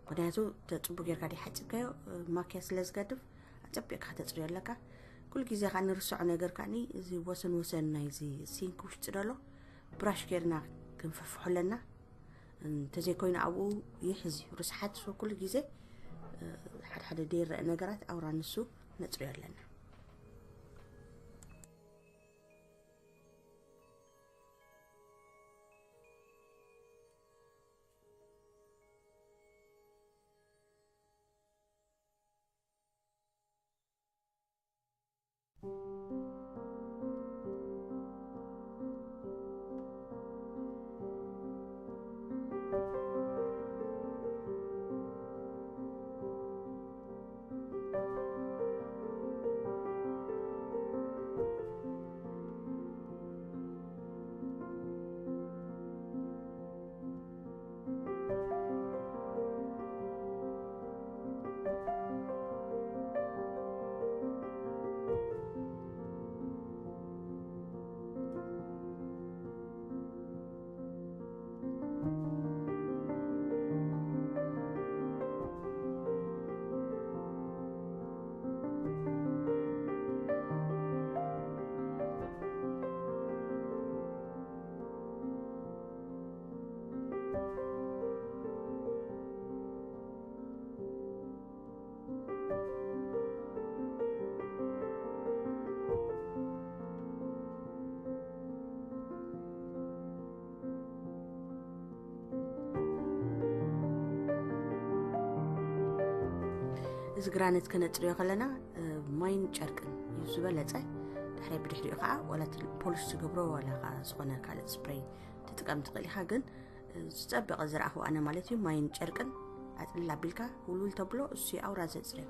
ምክንያቱ ተፅቡቅ ጌርካ ድሓፅብካዮ ማክያ ስለ ዝገድፍ፣ ኣፀቢቕካ ከተፅርዮ ኣለካ። ኩሉ ግዜ ከዓ ንርስዖ ነገር ከዓኒ እዚ ወሰን ወሰን ናይዚ ሲንክ ውሽጢ ደሎ ብራሽ ጌርና ክንፈፍሖ ኣለና። እንተዘይኮይኑ ኣብኡ ይሕዝ እዩ ርስሓት። ሶ ኩሉ ግዜ ሓደ ሓደ ደይረአ ነገራት ኣውራ ንሱ ነፅርዮ ኣለና። እዚ ግራነት ከነፅርዮ ከለና ማይን ጨርቅን እዩ ዝበለፀ። ድሕሪ ብድሕሪኡ ከዓ ዋላ ፖሊሽ ትገብሮ ዋላ ከዓ ዝኾነ ካልእ ስፕሬይ ትጥቀም ትኽእል ኢኻ። ግን ዝፀበቐ ዝረኣኽዎ ኣነ ማለት እዩ፣ ማይን ጨርቅን ኣጥልል ኣቢልካ ውልውል ተብሎ እሱ ኣውራ ዘፅርዮ።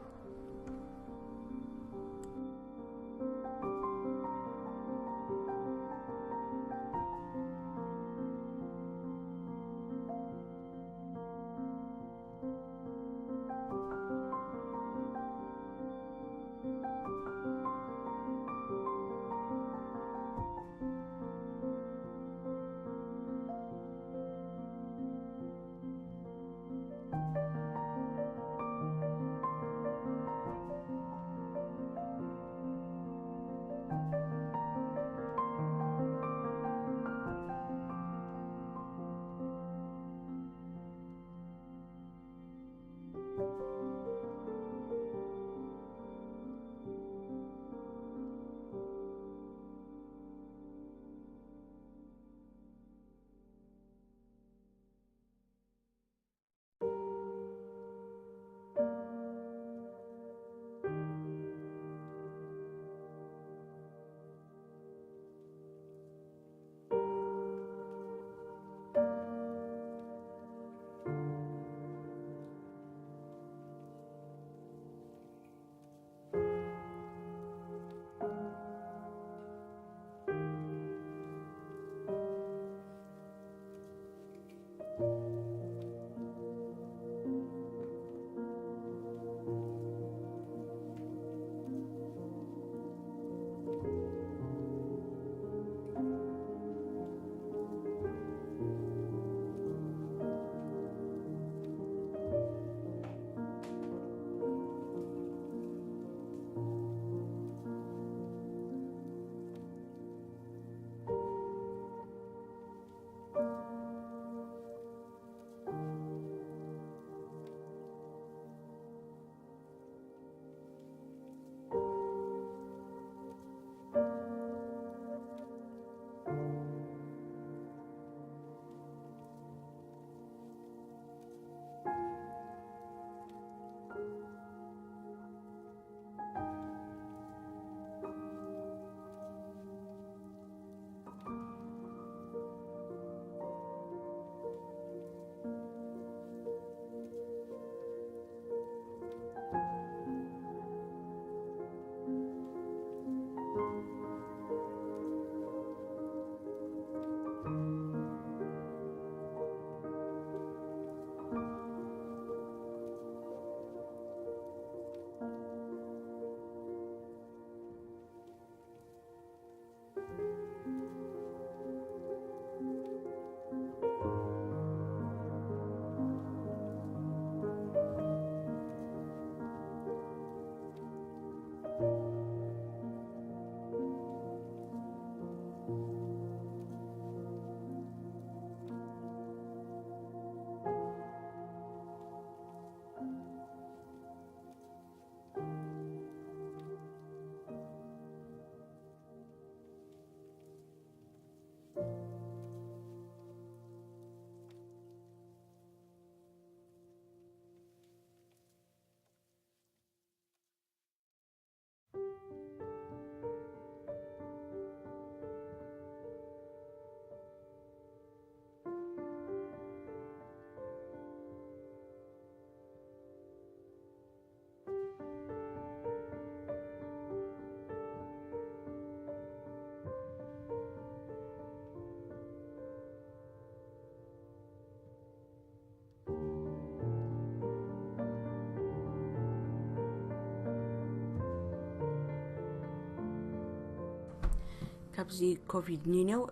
ኣብዚ ኮቪድ ኒኔው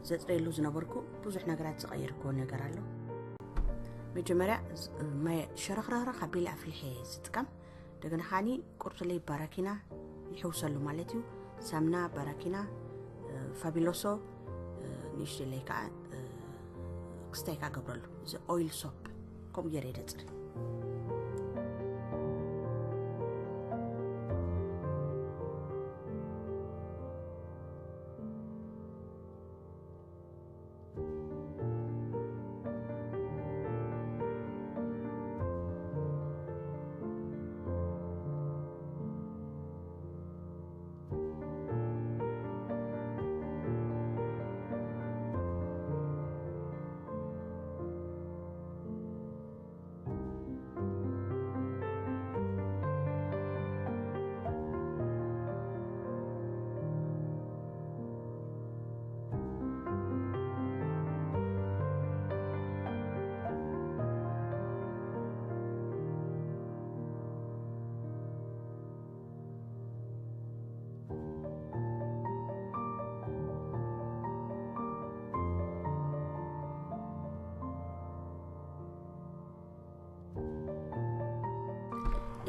ዘፅረየሉ ዝነበርኩ ብዙሕ ነገራት ዝቐየርክዎ ነገር ኣሎ። መጀመርያ፣ ማይ ሸረኽረኽረኽ ኣቢለ ኣፍሊሐ ዝጥቀም። እንደገና ከዓኒ ቁርጥለይ ባራኪና ይሕውሰሉ ማለት እዩ። ሳምና ባራኪና፣ ፋቢሎሶ፣ ንእሽተለይ ከዓ ክስታይ ከዓ ገብረሉ። እዚ ኦይል ሶፕ ከምኡ ገይረ ደፅሪ።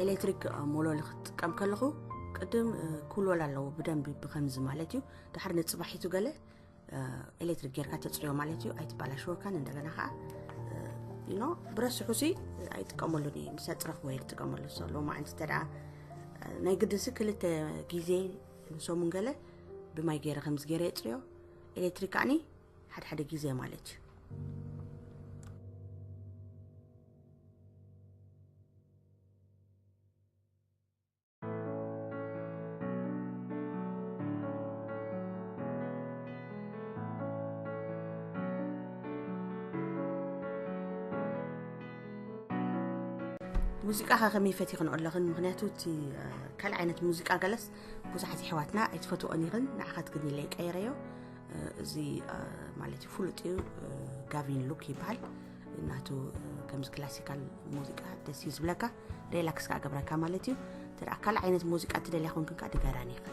ኤሌክትሪክ ሞሎሊ ክትጥቀም ከለኹ ቅድም ክውልወል ኣለዎ ብደንቢ ብከምዚ ማለት እዩ። ድሓር ንፅባሒቱ ገለ ኤሌክትሪክ ጌርካ ተፅርዮ ማለት እዩ። ኣይትባላሽወካን። እንደገና ከዓ ኖ ብረስሑ ሲ ኣይጥቀመሉን እዩ። ምስ ኣፅረኽዎ እየ ዝጥቀመሉ። ሎማ ዓንቲ ተደኣ ናይ ግድሲ ክልተ ግዜ ንሰሙን ገለ ብማይ ገይረ ከምዚ ገይረ የፅርዮ። ኤሌክትሪክ ኣኒ ሓደ ሓደ ግዜ ማለት እዩ። ሙዚቃ ከ ከመይ ፈቲኽንኦ ኣለኽን? ምኽንያቱ እቲ ካልእ ዓይነት ሙዚቃ ገለስ ብዙሓት የሕዋትና ኣይትፈትዎን ኢኽን። ንዓኻት ግን ኢለ ይቀይረዮ። እዚ ማለት እዩ ፍሉጥ እዩ። ጋቪን ሉክ ይበሃል። ናቱ ከምዚ ክላሲካል ሙዚቃ ደስ እዩ ዝብለካ፣ ሪላክስ ከዓ ገብረካ ማለት እዩ። እንተ ካልእ ዓይነት ሙዚቃ ትደልያ ኮንክን ከዓ ድገራኒ ኢኻ።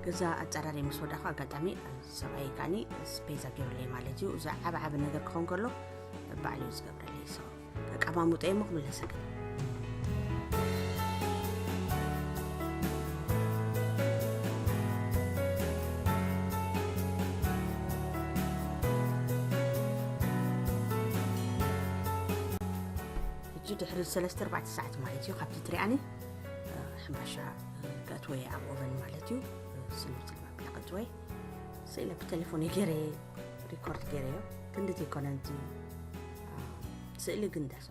ገዛ ኣፀራሪ ምስ ወዳኹ ኣጋጣሚ ሰብኣይ ካኒ ስፔዛ ገይሩለይ ማለት እዩ። እዚ ዓብ ዓብ ነገር ክኸውን ከሎ ባዕሉ እዩ ዝገብረለይ። ሰው ኣቀማሙጠ እሞ ክምለሰ ግን ሕጂ ድሕሪ ሰለስተ ኣርባዕተ ሰዓት ማለት እዩ ካብቲ ትሪኣኒ ሕምባሻ ከእትወየ ኣብ ኦቨን ማለት እዩ። ስልምቲ መብላ ከእትወየ ስኢለ ብቴሌፎን ገይረ ሪኮርድ ገይረዮ። ክንዲ ዘይኮነ እቲ ስእሊ ግን ደስ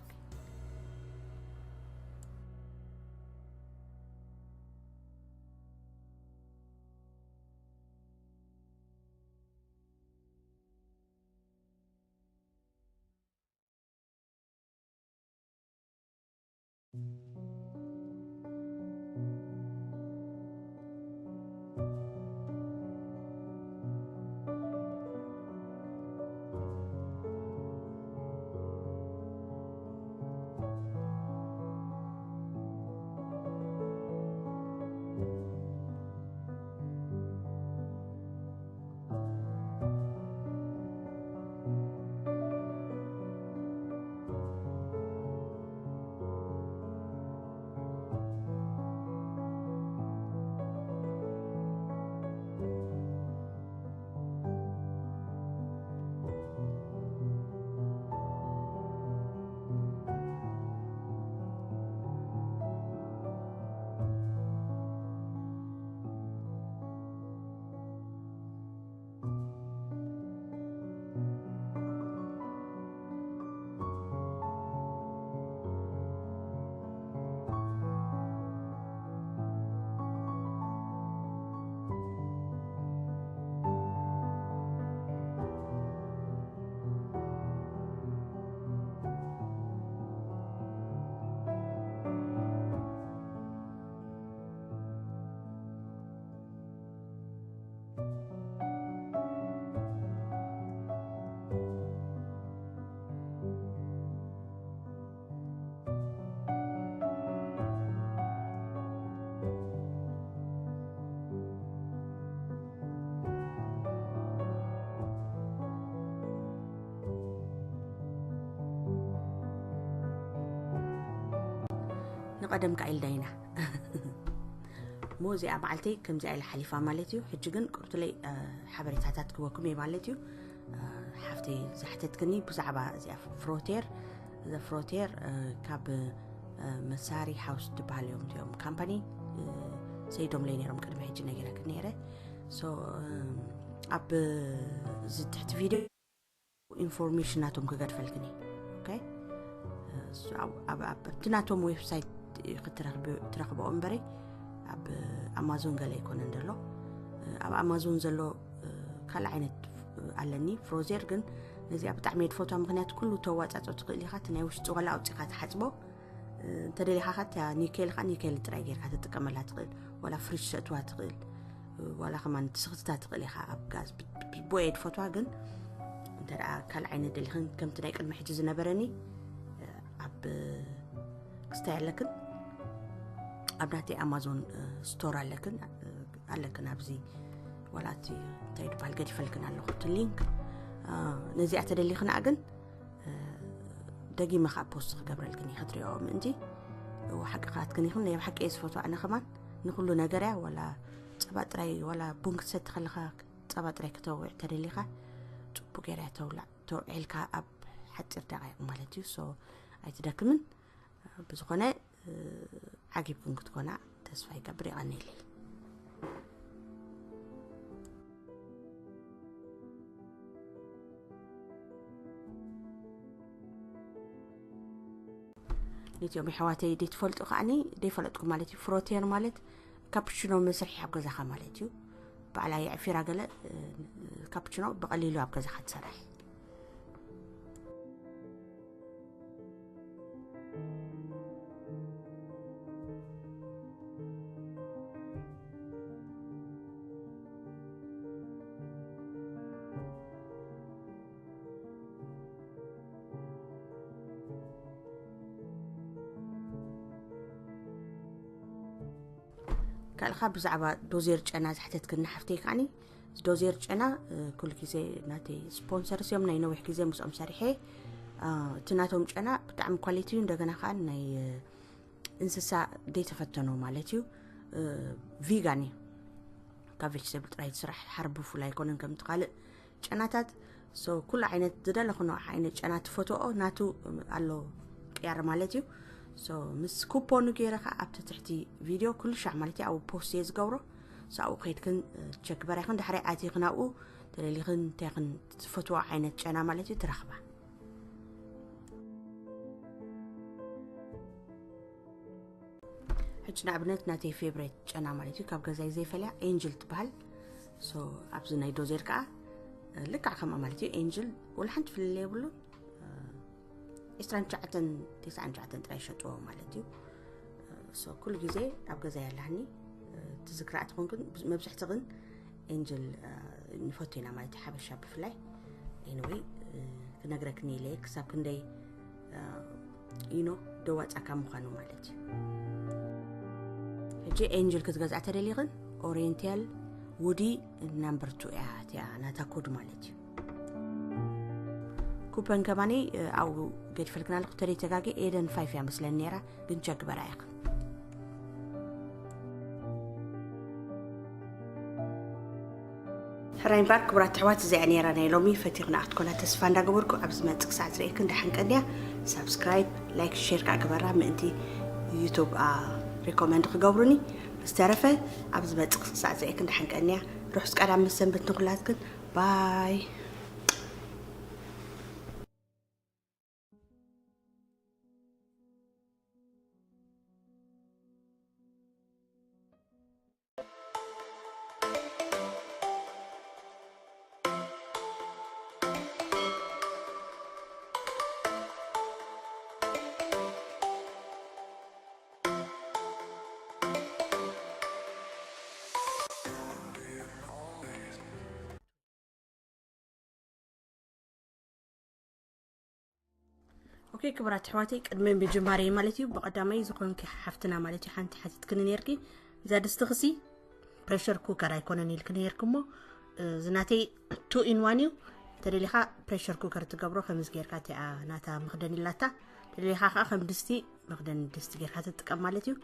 ንቐደም ከኣ ኢልና ኢና። እሞ እዚኣ መዓልተይ ከምዚኣ ኢላ ሓሊፋ ማለት እዩ። ሕጂ ግን ቁርትለይ ሓበሬታታት ክበኩም እየ ማለት እዩ። ሓፍተይ ዝሓተትክኒ ብዛዕባ እዚኣ ፍሮቴር ዘፍሮቴር ካብ መሳሪ ሓውስ ትበሃል እዮም እዚኦም ካምፓኒ ሰይዶም ለይ ነይሮም ቅድሚ ሕጂ ነጊረክ ነይረ። ኣብ እዚ ትሕቲ ቪድዮ ኢንፎርሜሽን ናቶም ክገድፈልክኒ። ኣብቲ ናቶም ዌብሳይት ክትረኽብኦ እምበረይ ኣብ ኣማዞን ገለ ኣይኮነን ዘሎ። ኣብ ኣማዞን ዘሎ ካልእ ዓይነት ኣለኒ ፍሮዜር፣ ግን ነዚኣ ብጣዕሚ እየ ዝፈትዋ። ምክንያቱ ኩሉ ተዋፃፆ ትኽእል ኢኻ። እቲ ናይ ውሽጢ ዋላ ኣውፂኻ ትሓፅቦ፣ እንተደሊኻ ካ ኒኬል ካ ኒኬል ጥራይ ጌርካ ትጥቀመላ ትኽእል፣ ዋላ ፍሪጅ ሰእትዋ ትኽእል፣ ዋላ ከማን ትስኽትታ ትኽእል ኢኻ ኣብ ጋዝ። ብቦኤ ድፈትዋ ግን እንተ ደኣ ካልእ ዓይነት ደሊኽን ከምቲ ናይ ቅድሚ ሕጂ ዝነበረኒ ኣብ ክስታይ ኣለክን ኣብ ናተይ ኣማዞን ስቶር ኣለክን ኣለክን ኣብዚ ዋላ እቲ እንታይ ድበሃል ገዲፈልክን ኣለኹ እቲ ሊንክ። ነዚኣ ተደሊኽንኣ ግን ደጊመ ከዓ ፖስት ክገብረልክን እየ ክትሪኦ ምእንቲ። እዎ ሓቂ ክኣትክን ይኹን ናይ ብሓቂ እየ ዝፈትዋ ኣነ ከማን ንኩሉ ነገር እያ። ዋላ ፀባ ጥራይ ዋላ ቡን ክትሰቲ ከለካ ፀባ ጥራይ ክተውዕ ተደሊካ ፅቡቅ ገይራ እያ ተውላዕ። ተውዒልካ ኣብ ሓፂር ደቃይቅ ማለት እዩ። ሶ ኣይትደክምን። ብዝኾነ ዓጊብክን ክትኮና ተስፋ ይገብር። ይቐኒለይ። ነቲኦም የሕዋተይ ደይትፈልጡ ከዓኒ ደይፈለጥኩም ማለት እዩ። ፍሮቴር ማለት ካፕችኖ መስርሒ ኣብ ገዛኻ ማለት እዩ። ባዕላ የዕፊራ ገለ ካፕችኖ ብቐሊሉ ኣብ ገዛኻ ትሰርሕ። ካልኻ ብዛዕባ ዶዜር ጨና ዝሕተትክኒ ሓፍተይ ከዓኒ፣ ዶዜር ጨና ኩሉ ግዜ ናተይ ስፖንሰርስ እዮም። ናይ ነዊሕ ግዜ ምስኦም ሰሪሐ። እቲ ናቶም ጨና ብጣዕሚ ኳሊቲ እዩ። እንደገና ከዓ ናይ እንስሳ ዘይተፈተኖ ማለት እዩ። ቪጋን እዩ። ካብ ቬጅተብል ጥራይ ዝስራሕ ሓርቢ ፍሉይ ኣይኮነን ከምቲ ካልእ ጨናታት። ሶ ኩሉ ዓይነት ዝደለኽኖ ዓይነት ጨና ትፈትኦ ናቱ ኣሎ ቅያር ማለት እዩ። ሶ ምስ ኩፖኑ ገይረ ከዓ ኣብቲ ትሕቲ ቪድዮ ኩሉ ሻዕ ማለት እዩ ኣብኡ ፖስት እየ ዝገብሮ። ሶ ኣብኡ ከይድክን ቸክ በራይክን ዳሕራይ ኣትይክን ኣብኡ ተደሊኽን እንታይክን ትፈትዎ ዓይነት ጨና ማለት እዩ ትረኽባ። ሕጂ ንኣብነት ናተይ ፌቨሬት ጨና ማለት እዩ ካብ ገዛይ ዘይፈልያ ኤንጅል ትበሃል። ሶ ኣብዚ ናይ ዶዜር ከዓ ልክዕ ከምኣ ማለት እዩ። ኤንጅል ወላ ሓንቲ ፍልልይ የብሉን። ዕስራን ትሽዓተን ተስዓን ትሽዓተን ጥራይ ይሸጥዎ ማለት እዩ። ሶ ኩሉ ግዜ ኣብ ገዛይ ኣለሃኒ። ትዝክራ ትኾንክን መብዝሕቲ ግን ኤንጅል ንፈቱ ኢና ማለት እዩ ሓበሻ ብፍላይ። ኤኒወይ ክነግረክኒ ኢለ ክሳብ ክንደይ ኢኖ ደዋፃካ ምዃኑ ማለት እዩ። ሕጂ ኤንጅል ክትገዝኣ ተደሊኽን ኦሪየንቴል ውዲ ናምበር ቱ እያ እቲኣ ናታ ኮድ ማለት እዩ። ኩፐን ከማኒ ኣብኡ ገዲፈልክና ኣለኹ ተደይ ተጋጊ ኤደን ፋይፍ እያ መስለን ነይራ ግን ቸግበራ ኢኽን። ሕራይ እምበኣር ክቡራት ኣሕዋት እዚኣ ነይራ ናይ ሎሚ ፈቲኽና ክትኮና ተስፋ እንዳገበርኩ ኣብ ዝመፅእ ክሳዕ ዝርእየክን ደሓን ቀንያ። ሳብስክራይብ ላይክ ሼር ከዓ ግበራ ምእንቲ ዩቱብ ሪኮመንድ ክገብሩኒ። ብዝተረፈ ኣብ ዝመፅእ ክሳዕ ዝርእየክን ደሓን ቀንያ። ርሑስ ቀዳም ምስ ሰንበት ንኩላትክን። ባይ። ኦኬ ክቡራት ኣሕዋተይ ቅድሚ ምጅማረይ ማለት እዩ ብቐዳማይ ዝኾንኪ ሓፍትና ማለት እዩ ሓንቲ ሓቲትክኒ ነርኪ እዛ ድስቲ ክሲ ፕሬሸር ኩከር ኣይኮነን ኢልክ ነርክ እሞ ዝናተይ ቱ ኢን ዋን እዩ። ተደሊኻ ፕሬሸር ኩከር ትገብሮ። ከምዚ ጌርካ እቲኣ ናታ መኽደን ኢላታ። ተደሊኻ ከዓ ከም ድስቲ፣ መኽደን ድስቲ ጌርካ ትጥቀም ማለት እዩ።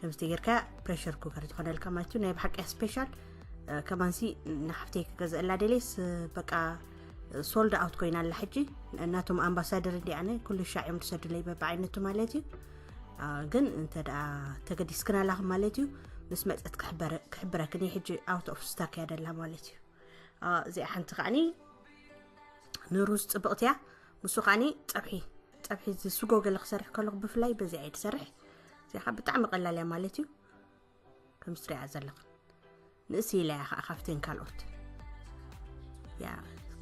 ከምዚ ጌርካ ፕሬሸር ኩከር ትኾነልካ ማለት እዩ። ናይ ብሓቂ ስፔሻል። ከማንሲ ንሓፍተይ ክገዝአላ ደሌስ፣ በቃ ሶልድ ኣውት ኮይና ኣላ ሕጂ። እናቶም ኣምባሳደር እንዲኣነ ኩሉ ሻዕ እዮም ዝሰዱለይ በብዓይነቱ ማለት እዩ። ግን እንተ ደኣ ተገዲስክናላኹም ማለት እዩ፣ ምስ መፀት ክሕበረክን እዩ። ሕጂ ኣውት ኦፍ ስታክ እያ ደላ ማለት እዩ። እዚኣ ሓንቲ ከዓኒ ንሩዝ ፅብቕቲ እያ። ምስ ከዓኒ ፀብሒ፣ ፀብሒ እዚ ስጎ ገለ ክሰርሕ ከለኹ ብፍላይ በዚኣ እየ ዝሰርሕ። እዚኣ ከዓ ብጣዕሚ ቀላል እያ ማለት እዩ። ከም ትሪኣ ዘለኽን ንእስ ኢላ እያ ከዓ ካብተን ካልኦት። ያ፣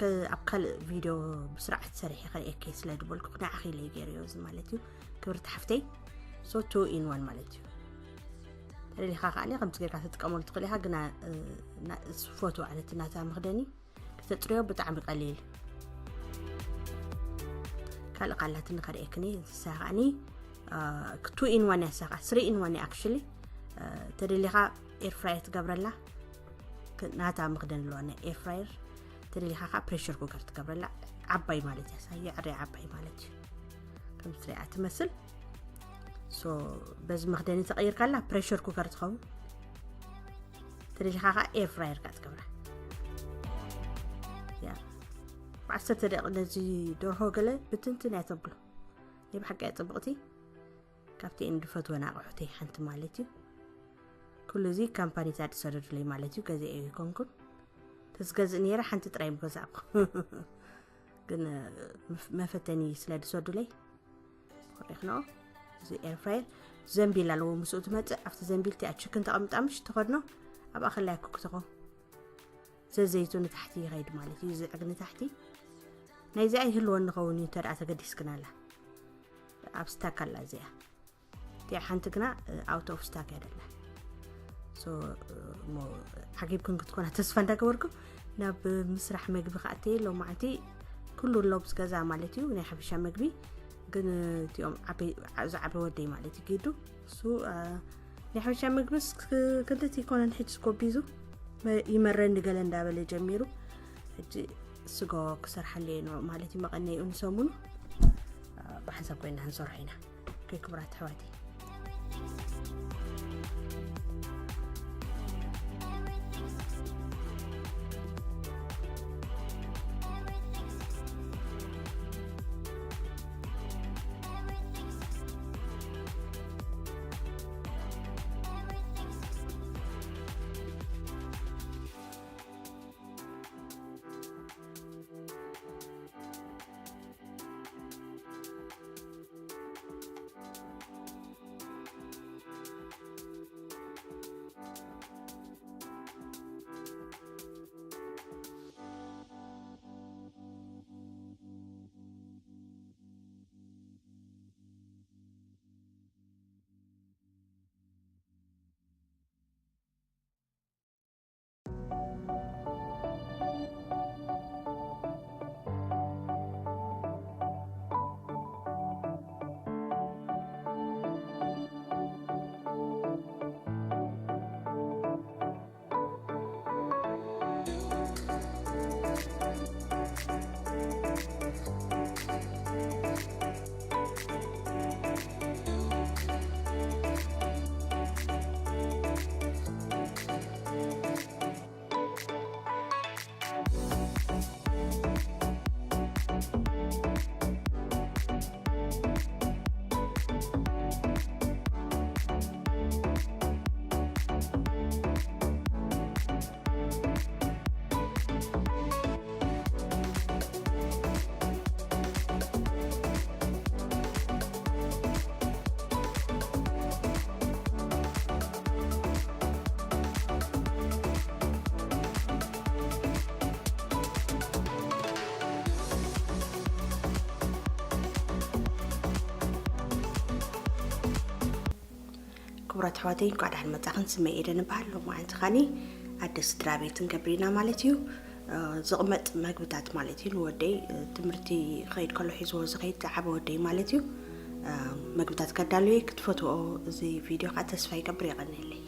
ከ-፣ ኣብ ካልእ ቪድዮ ብስርዓት ሰሪሐ ከርእየኪ ስለ ዝበልኩ ንዓኺ ኢለ ገይረዮ እዚ ማለት እዩ። ክብርቲ ሓፍተይ፣ so two in one ማለት እዩ። ተደሊኻ ከዓ ከምዚ ጌርካ ትጥቀመሉ ትኽእል ኢኻ፣ ግና ፎቶ ኣነቲ ናታ መኽደኒ ክተፅርዮ ብጣዕሚ ቀሊል። ካልእ ካላትኒ ከርእየክኒ። እንስሳ ከዓኒ two in one ያሳኻ፣ three in one actually። ተደሊኻ ኤር ፍራየር ትገብረላ። ናታ መኽደን ኣለዋ ናይ ኤር ፍራየር። ተደሊኻ ከዓ ፕሬሸር ኩከር ትገብረላ። ዓባይ ማለት እያ፣ ሳየ ዕረ ዓባይ ማለት እዩ። ከም ትሪኣ ትመስል። So በዚ መኽደኒ ተቐይርካላ ፕሬሸር ኩከር ትኸውን። ተደሊኻ ከዓ ኤር ፍራየር ከዓ ትገብራ። ያ፣ ብዓሰርተ ደቂቕ ነዚ ደርሆ ገለ ብትንትን እያ ተብሎ። ናይ ብሓቂ እያ ፅብቕቲ። ካብቲ እንድፈትወን ኣቑሑተይ ሓንቲ ማለት እዩ። ኩሉ እዚ ካምፓኒታት ዝሰደዱለይ ማለት እዩ። ገዚኤ ኣይኮንኩን። ተዝገዝእ ነይረ ሓንቲ ጥራይ ምገዛእኩ። ግን መፍ-፣ መፈተኒ ስለ ዝሰዱለይ ኮሪኽኖ። እዚ ኤር ፍራየር ዘንቢል ኣለዎ፣ ምስኡ ትመፅእ። ኣብቲ ዘንቢል እቲኣ ችክን ተቐምጣ ምሽ ትኸድኖ፣ ኣብኣ ከላይ ኩክ ትኾ። ዘዘይቱ ንታሕቲ ይኸይድ ማለት እዩ፣ ዝዕግ ንታሕቲ። ናይዚኣ ይህልወኒ ኸውን እዩ፣ እንተ ደኣ ተገዲስክናላ። ኣብ ስታክ ኣላ እዚኣ። እቲኣ ሓንቲ ግና ኣውት ኦፍ ስታክ እያ ደላ። So እሞ ዓጊብክን ክትኮና ተስፋ እንዳገበርኩ ናብ ምስራሕ መግቢ ከኣተየ። ሎማዓንቲ ኩሉ ኣሎ ምስ ገዛ ማለት እዩ፣ ናይ ሓበሻ መግቢ። ግን እቲኦም ዓበይ፣ ዝዓበ ወደይ ማለት እዩ ጊዱ፣ እሱ፣ አ፣ ናይ ሓበሻ መግብስ ክ-፣ ክንድቲ ይኮነን ሕጂ ጎቢዙ መ-፣ ይመረኒ ገለ እንዳበለ ጀሚሩ። ሕጂ ስጎ ክሰርሓለየ ነው ማለት እዩ፣ መቐነይኡ ንሰሙኑ። አ፣ ብሓንሳብ ኮይና ክንሰርሖ ኢና። ኦኬ፣ ክቡራት ኣሕዋተይ። ክቡራት ኣሕዋተይ፣ እንኳዕ ደሓን መጻኽን። ስመይ ኤደን እበሃል። ሎማዓንቲ ኸኣኒ ኣደ ስድራ ቤት ንገብር ኢና ማለት እዩ። እ፣ ዝቕመጥ መግብታት ማለት እዩ። ንወደይ፣ እ፣ ትምህርቲ ክኸይድ ከሎ ሒዝዎ ዝኸይድ ዝዓበ ወደይ ማለት እዩ። እ፣ መግብታት ከዳልዮ ክትፈትዎ እዚ ቪድዮ ከዓ ተስፋ ይገብር። የቐንየለይ።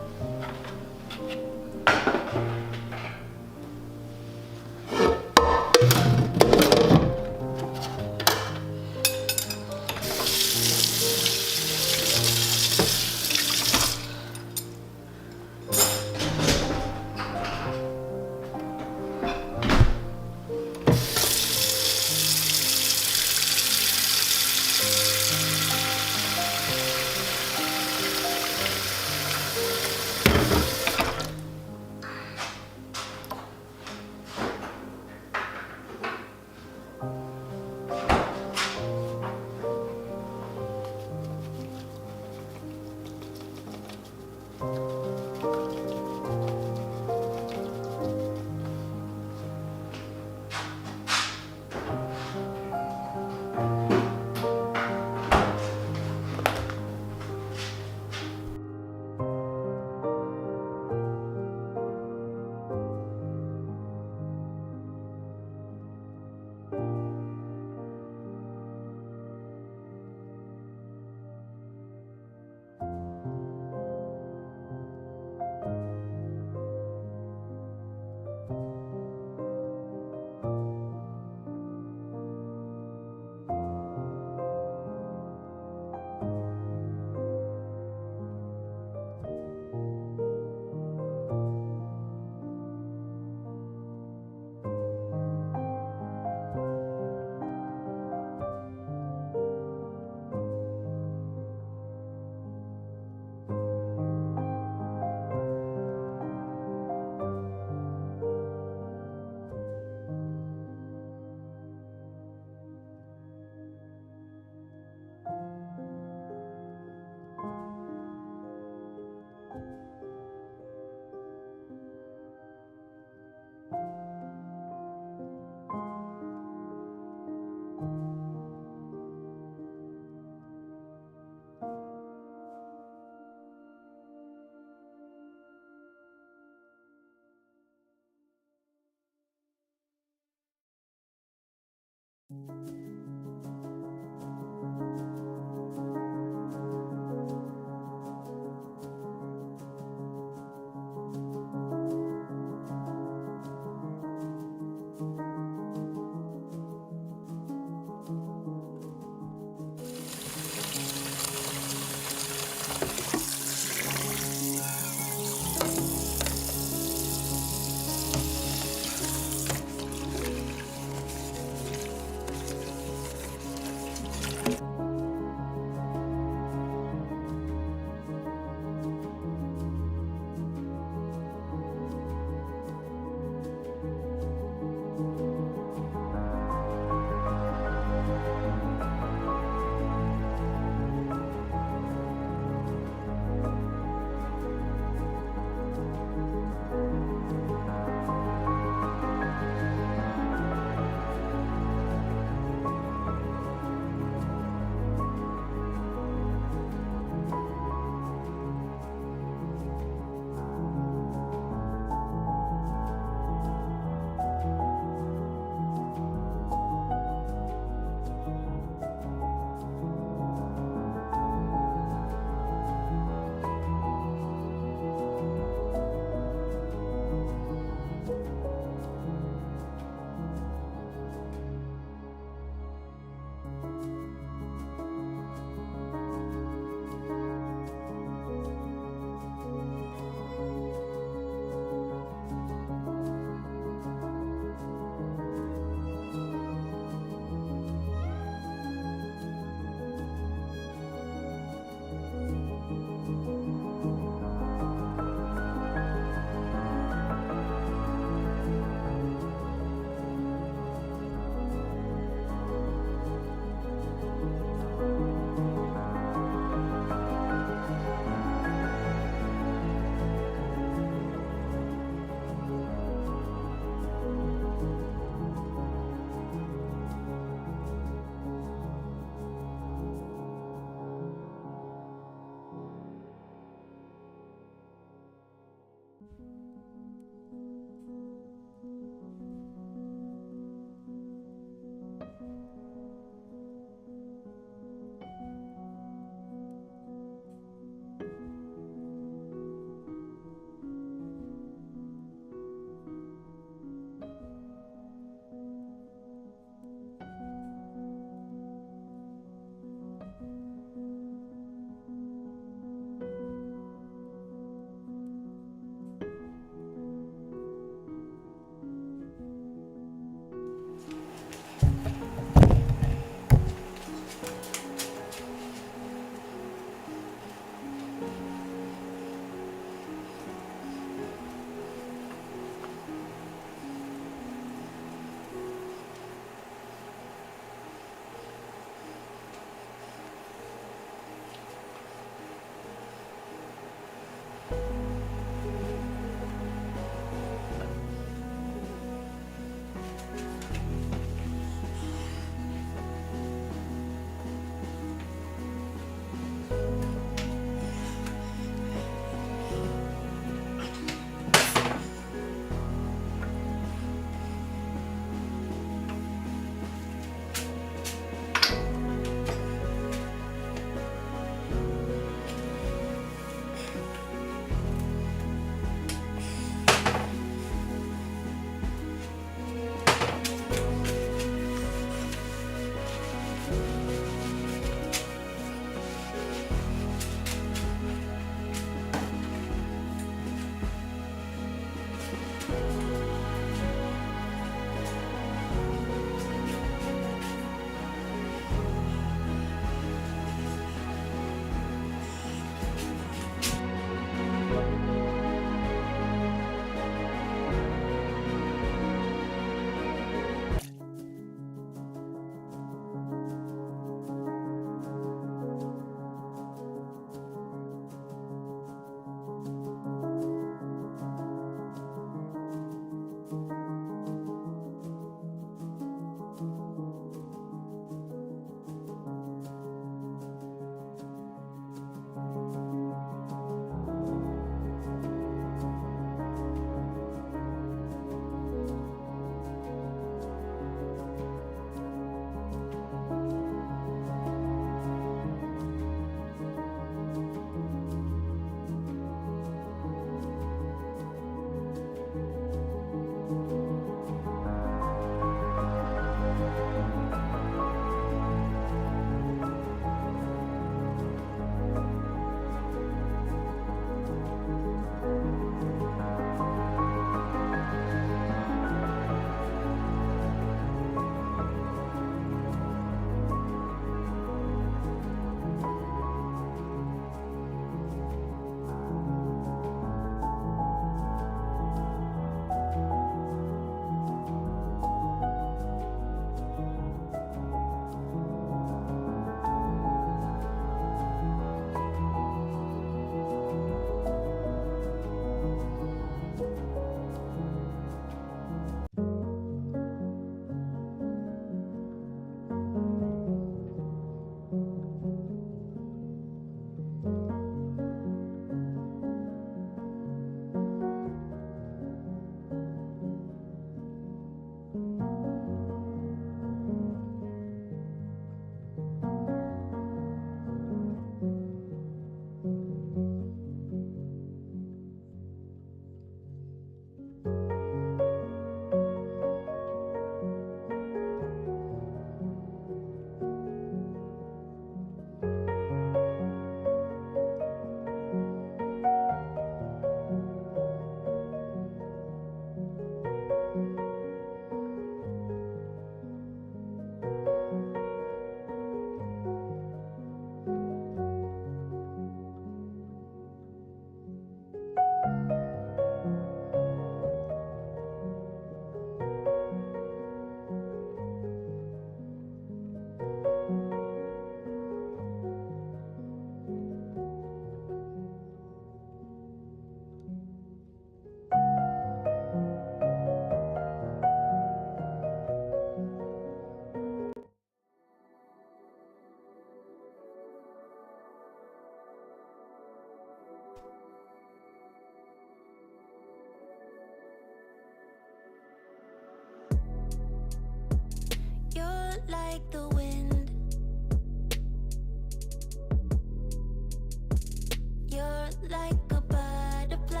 Like a butterfly,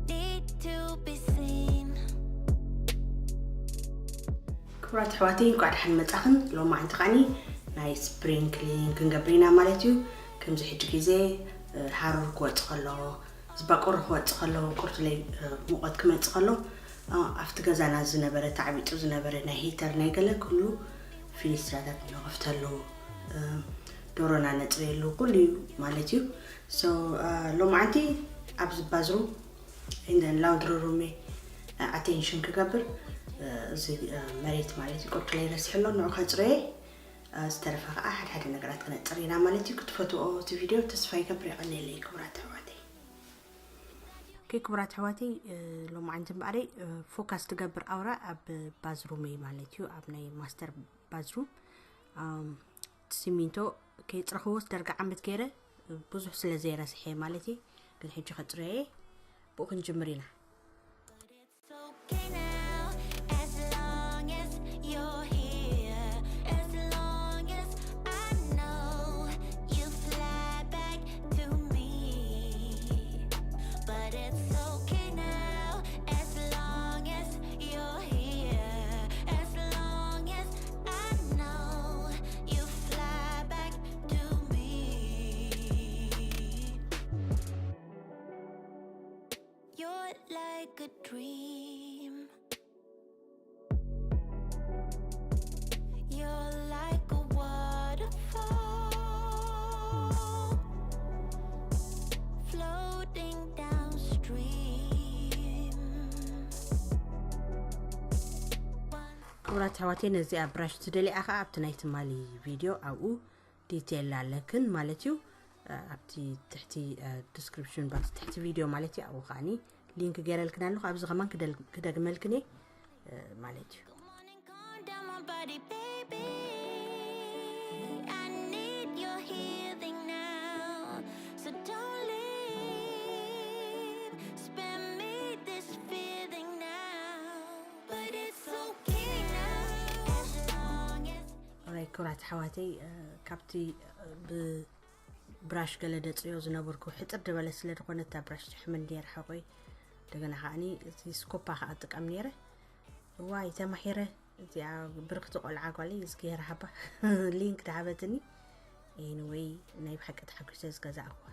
need to be seen. ክቡራት ኣሕዋተይ፣ እንኳዕ ደሓን መጻኽን። ሎማዓንቲ ከዓኒ ናይ ስፕሪንክሊንግ ክንገብር ኢና ማለት እዩ። ከምዚ ሕጂ ግዜ፣ እ፣ ሃሩር ክወጽእ ከሎ፣ ዝባቆሩ ክወጽእ ከሎ፣ ቁርትለይ፣ እ፣ ሙቐት ክመጽእ ከሎ፣ እ፣ ኣብቲ ገዛና ዝነበረ፣ ተዓቢጡ ዝነበረ ናይ ሂተር ናይ ገለ ኩሉ ፊኒስትራታት ንኸፍተሉ፣ እ፣ ዶሮና ነጽርየሉ ኩሉ እዩ ማለት እዩ። So፣ እ፣ ሎማዓንቲ ኣብዚ ባዝሩም in the laundry room ኣቴንሽን ክገብር፣ እ፣ እዚ፣ እ፣ መሬት ማለት እዩ፣ ቁርትለይ ረሲሑ ኣሎ፣ ንዑ ከጽርየ፣ እ፣ ዝተረፈ ከዓ ሓደ ሓደ ነገራት ክነጽር ኢና ማለት እዩ። ክትፈትዎ እቲ ቪድዮ ተስፋ ይገብር። የቐንየለይ ክቡራት ኣሕዋተይ። ኦኬ፣ ክቡራት ኣሕዋተይ፣ እ፣ ሎማዓንቲ እምበኣረይ፣ እ፣ ፎካስ ትገብር ኣውራ ኣብ ባዝሩመይ ማለት እዩ፣ ኣብ ናይ ማስተር ባዝሩም። ኣም፣ እቲ ሲሚንቶ ከይጽረኽዎስ ደርጋ ዓመት ገይረ፣ እ፣ ብዙሕ ስለ ዘይረስሐ ማለት እዩ። ግን ሕጂ ከጽርዮ እየ። ብኡ ክንጅምር ኢና። It's okay now, as long as you're here, as long as I know you fly back to me. But it's okay now, as long as you're here, as long as I know you fly back to me. You're like a dream. You're like a waterfall floating downstream. ክቡራት ኣሕዋተይ፣ ነዚኣ ብራሽ ትደልያ ከዓ ኣብቲ ናይ ትማሊ ቪድዮ ኣብኡ ዲቴል ኣለክን ማለት እዩ። እ፣ ኣብቲ ትሕቲ፣ እ፣ ዲስክሪፕሽን ባክስ ትሕቲ ቪድዮ ማለት እዩ። ኣብኡ ከዓኒ ሊንክ ገይረልክን ኣለኹ። ኣብዚ ከማን ክደል-፣ ክደግመልክን እየ፣ እ፣ ማለት እዩ። Come on and calm down my body, baby. I need your healing now. So don't leave. Spare me this feeling now. But it's okay now. As long as ኦራይ፣ ክቡራት ኣሕዋተይ፣ እ፣ ካብቲ፣ እ፣ ብብራሽ ገለ ደጽዮ ዝነበርኩ ሕጥር ዝበለ ስለ ዝኾነ እታ ብራሽ ትሕመኒ ነይራ ሓቆይ። እንደገና ከዓኒ እቲ ስኮፓ ከዓ እጥቀም ነይረ። እዋይ፣ ተማሒረ። እዚኣ ብርክቲ ቆልዓ ጓለይ፣ እዝግሄር ሃባ ሊንክ ድሃበትኒ። ኤኒወይ፣ ናይ ብሓቂ ተሓጒሰ ዝገዛእኩዋ።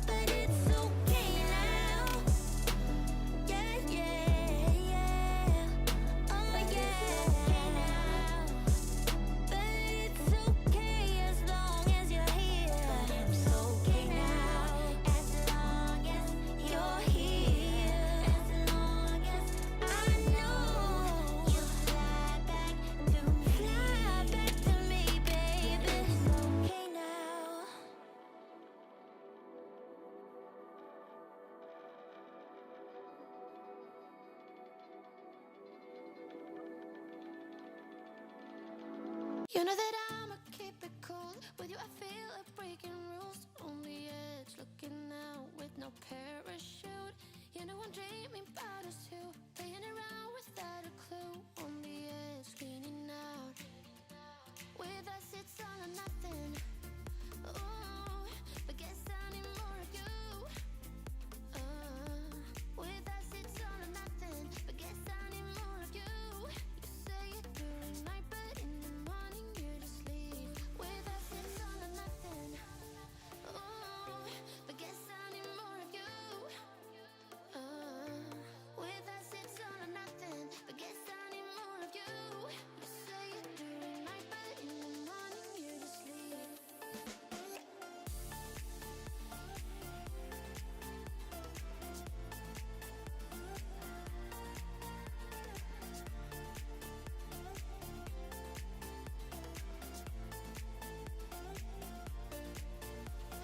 But it's okay now. Yeah, yeah, yeah. Oh, yeah. But it's okay as long as you're here. But it's okay now. As long as you're here. As long as I know you fly back to me. Fly back to me, baby. It's okay now. You know that I'ma keep it cool. With you, I feel like breaking rules. On the edge, looking out with no parachute. You know I'm dreaming about us two. Playing around without a clue. On the edge, leaning out. With us, it's all or nothing. Ooh, but guess I need more of you. Uh, with us, it's all or nothing. But guess I need more of you. You say it through the night, but in the morning, you're just asleep. With us, it's all or nothing. Ooh, but guess I need more of you. Uh, with us, it's all or nothing. But guess I need more of you. You say it through the night, but in the morning, you're just asleep.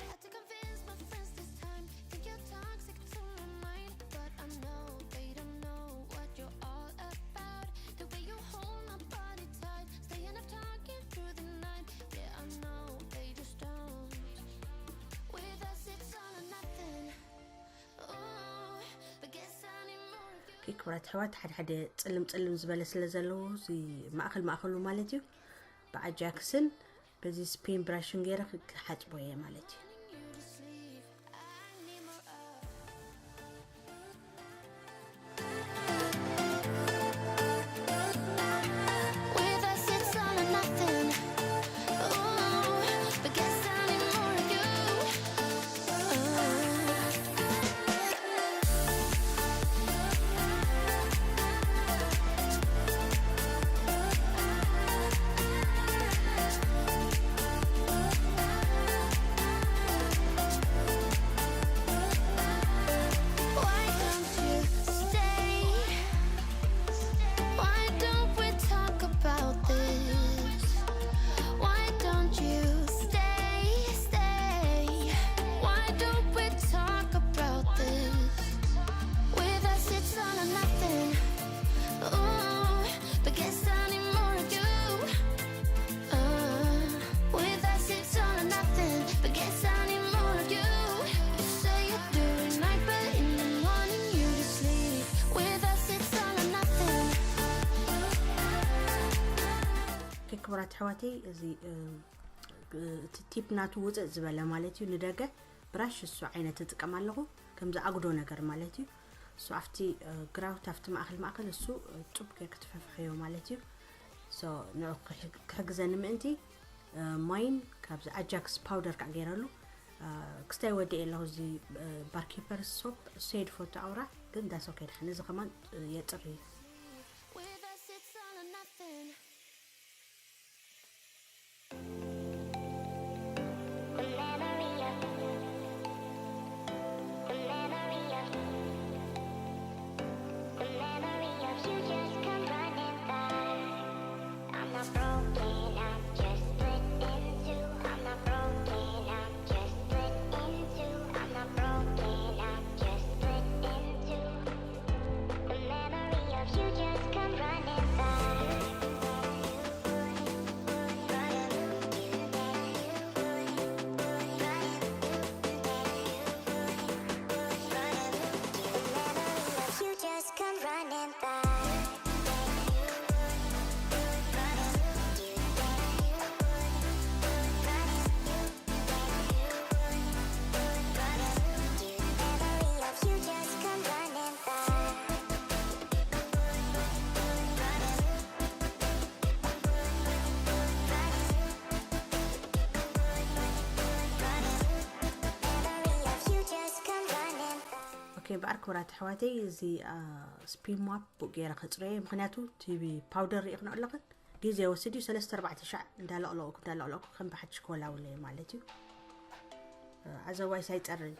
Had to convince my friends this time. Think you're toxic to my mind, but I know they don't know what you're all about. The way you hold my body tight, staying up talking through the night. Yeah, I know they just don't. With us, it's all or nothing. Ooh, but guess I need more of you. ኦኬ፣ ክቡራት ኣሕዋት፣ ሓደ ሓደ ጽልም ጽልም ዝበለ ስለ ዘለዎ፣ እዚ ማእኸል ማእኸሉ ማለት እዩ፣ ብኣጃክስን በዚ ስፒን ብራሽን ገይረ ክሓፅቦ እየ ማለት እዩ። ክቡራት ኣሕዋተይ፣ እዚ እቲ ቲፕ ናቱ ውፅእ ዝበለ ማለት እዩ። ንደገ ብራሽ እሱ ዓይነት እጥቀም ኣለኹ፣ ከምዚ ኣጉዶ ነገር ማለት እዩ። እሱ ኣብቲ ግራውት ኣብቲ ማእኸል ማእኸል እሱ ጡብ ክትፈፍሐዮ ማለት እዩ። ንዑ ክሕግዘኒ ምእንቲ ማይን ካብዚ ኣጃክስ ፓውደር ከዓ ገይረሉ ክስታይ ወደ ኣለኹ። እዚ ባርኪፐር ሶፕ ሴድ ፎቶ ኣውራ ግን ዳሶ ከይድሓን እዚ ከማን የጥር እዩ። በኣር ክብራት ኣሕዋተይ፣ እዚ ስፒን ማፕ ብኡ ገይረ ከፅረየ፣ ምክንያቱ ቲቪ ፓውደር ሪኢክኖ ኣለኽን ግዜ ወስድ እዩ። ሰለስተ ኣርባዕተ ሻዕ እንዳለቕለቕኩ እንዳለቕለቕኩ ከም ብሓድሽ ክወላውለየ ማለት እዩ። ኣዘዋይስ ኣይፀርን።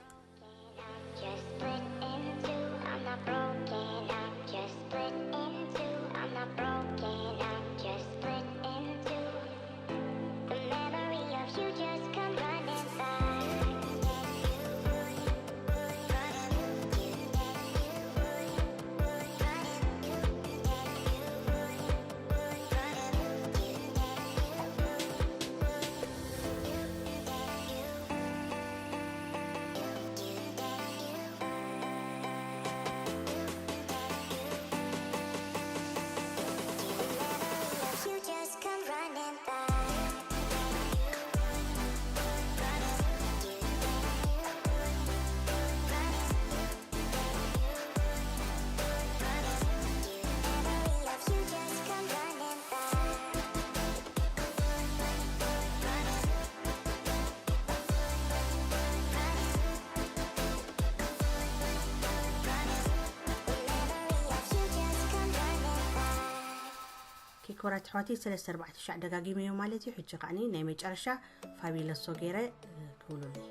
ክቡራት ኣሕዋተይ፣ ሰለስተ ኣርባዕተ ሻዕ ደጋጊመዮ ማለት እዩ። ሕጂ ከዓኒ ናይ መጨረሻ ፋቢለሶ ገይረ ክውሉለይ።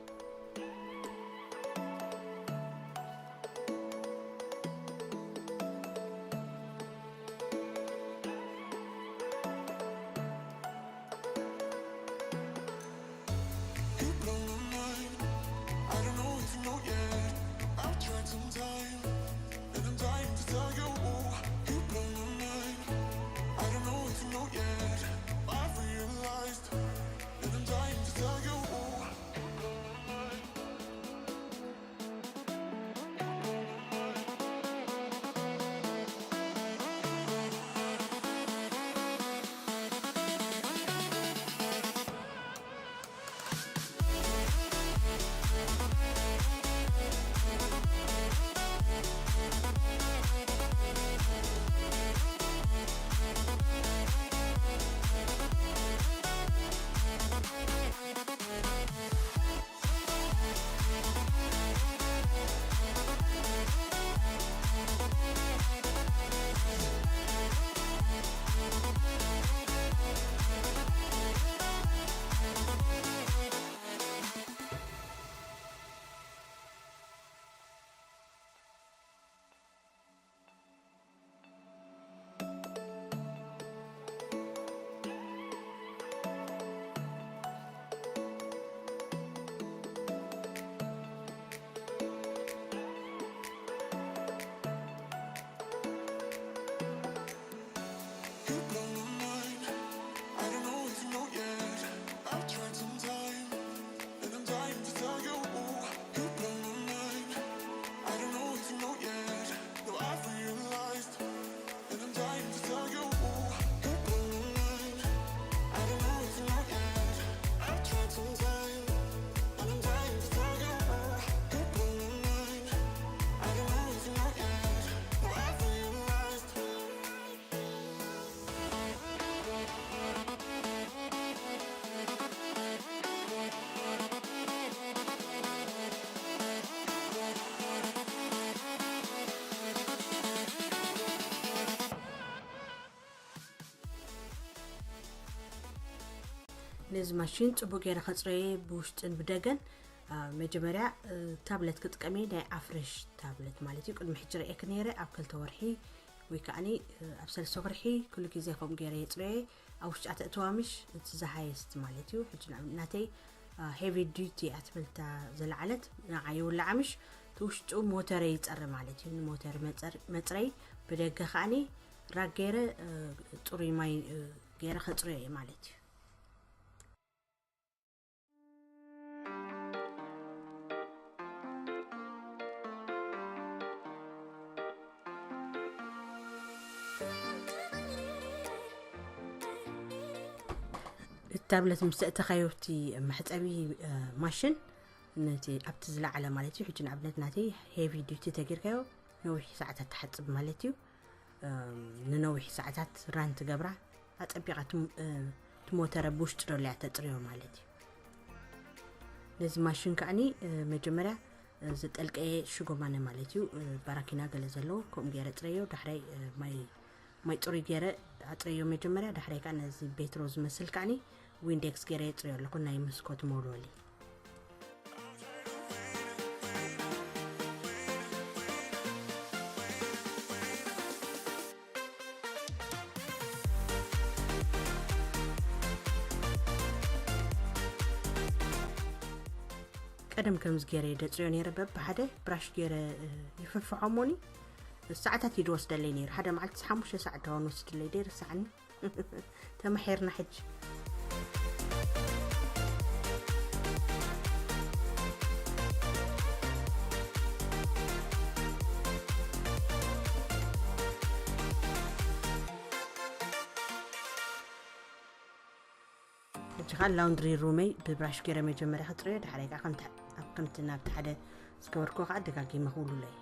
ነዚ ማሽን ጽቡቅ ገይረ ከጽረየ ብውሽጥን ብደገን። መጀመርያ ታብለት ክጥቀም እየ፣ ናይ ኣፍረሽ ታብለት ማለት እዩ። ቅድሚ ሕጂ ርእየክ ነይረ፣ ኣብ ክልተ ወርሒ ወይ ከዓኒ ኣብ ሰለስተ ወርሒ ኩሉ ግዜ ከምኡ ገይረ የጽረየ። ኣብ ውሽጣ ተእተዋ ምሽ፣ እቲ ዝሃየስት ማለት እዩ። ሕጂ ናተይ ሄቪ ዲቲ ኣትበልታ ዘለዓለት ንዓ ይውላዓ ምሽ፣ እቲ ውሽጡ ሞተረ ይጸሪ ማለት እዩ። ንሞተር መጽረይ ብደገ ከዓኒ ራግ ገይረ ጽሩይ ማይ ገይረ ከጽረዮ እየ ማለት እዩ። እታብለት ምስ እተኻዮ ኣብቲ መሕፀቢ ማሽን፣ ነቲ ኣብቲ ዝለዓለ ማለት እዩ። ሕጂ ንኣብነት ናተይ ሄቪ ዲቲ ተጌርካዮ ነዊሕ ሰዓታት ትሓፅብ ማለት እዩ። ንነዊሕ ሰዓታት ራን ትገብራ፣ ኣፀቢቓ ትሞተረ ብውሽጢ ደለያ ተፅርዮ ማለት እዩ። ነዚ ማሽን ከዓኒ መጀመርያ ዝጠልቀየ ሽጎማነ ማለት እዩ፣ ባራኪና ገለ ዘለዎ ከምኡ ገይረ ፅረዮ። ዳሕራይ ማይ ማይ ፅሩይ ገይረ ኣፅረዮ መጀመርያ። ዳሕራይ ከዓ ነዚ ቤትሮ ዝመስል ከዓኒ ዊንዴክስ ገይረ የፅረዮ ኣለኩ፣ ናይ መስኮት መወልወሊ። ቀደም ከምዚ ገይረ ደፅርዮ ነይረ፣ በብሓደ ብራሽ ገይረ ይፍፍሖ እሞኒ ሰዓታት እዩ ዝወስደለይ ነይሩ። ሓደ መዓልቲ ሓሙሽተ ሰዓት ዳውን ወስድለይ ደይርሳዕኒ። ተማሒርና ሕጂ። ሕጂ ከዓ ላውንድሪ ሩመይ ብብራሽ ገይረ መጀመርያ ክፅረዮ፣ ዳሕራይ ከዓ ከምቲ ናብቲ ሓደ ዝገበርኩ ከዓ ደጋጊመ ክውልሎ እየ።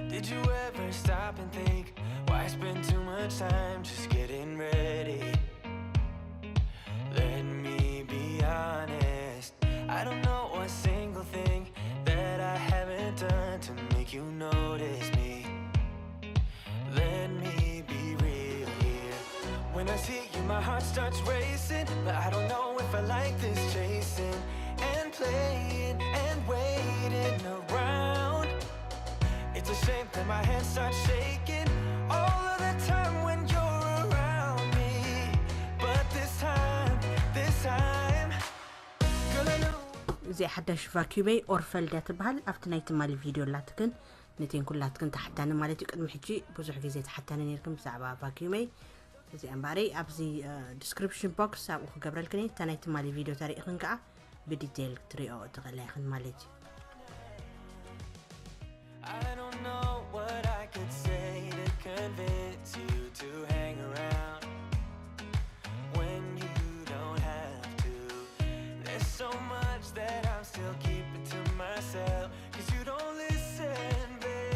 Did you ever stop and think, why spend too much time just getting ready? Let me be honest, I don't know a single thing that I haven't done to make you notice me. Let me be real here. When I see you, my heart starts racing, but I don't know if I like this chasing and playing and waiting around. It's a shame that my hands start shaking all of the time when you're around me. But this time, this time, girl, I know. እዚኣ ሓዳሽ ቫኪዩመይ ኦርፈልድ እያ ትበሃል። ኣብቲ ናይ ትማሊ ቪድዮ ኣላትክን፣ ነቴን ኩላትክን ተሓታኒ ማለት እዩ። ቅድሚ ሕጂ ብዙሕ ግዜ ተሓታኒ ነይርክን ብዛዕባ ቫኪዩመይ። እዚኣ እምበኣረይ ኣብዚ ዲስክሪፕሽን ቦክስ ኣብኡ ክገብረልክን እየ። እታ ናይ ትማሊ ቪድዮ ተሪእኽን ከዓ ብዲቴይል ክትሪኦ ትኽእላ ኢኽን ማለት እዩ። I don't know what I could say to convince you to hang around when you don't have to. There's so much that I'm still keeping to myself, 'cause you don't listen, baby.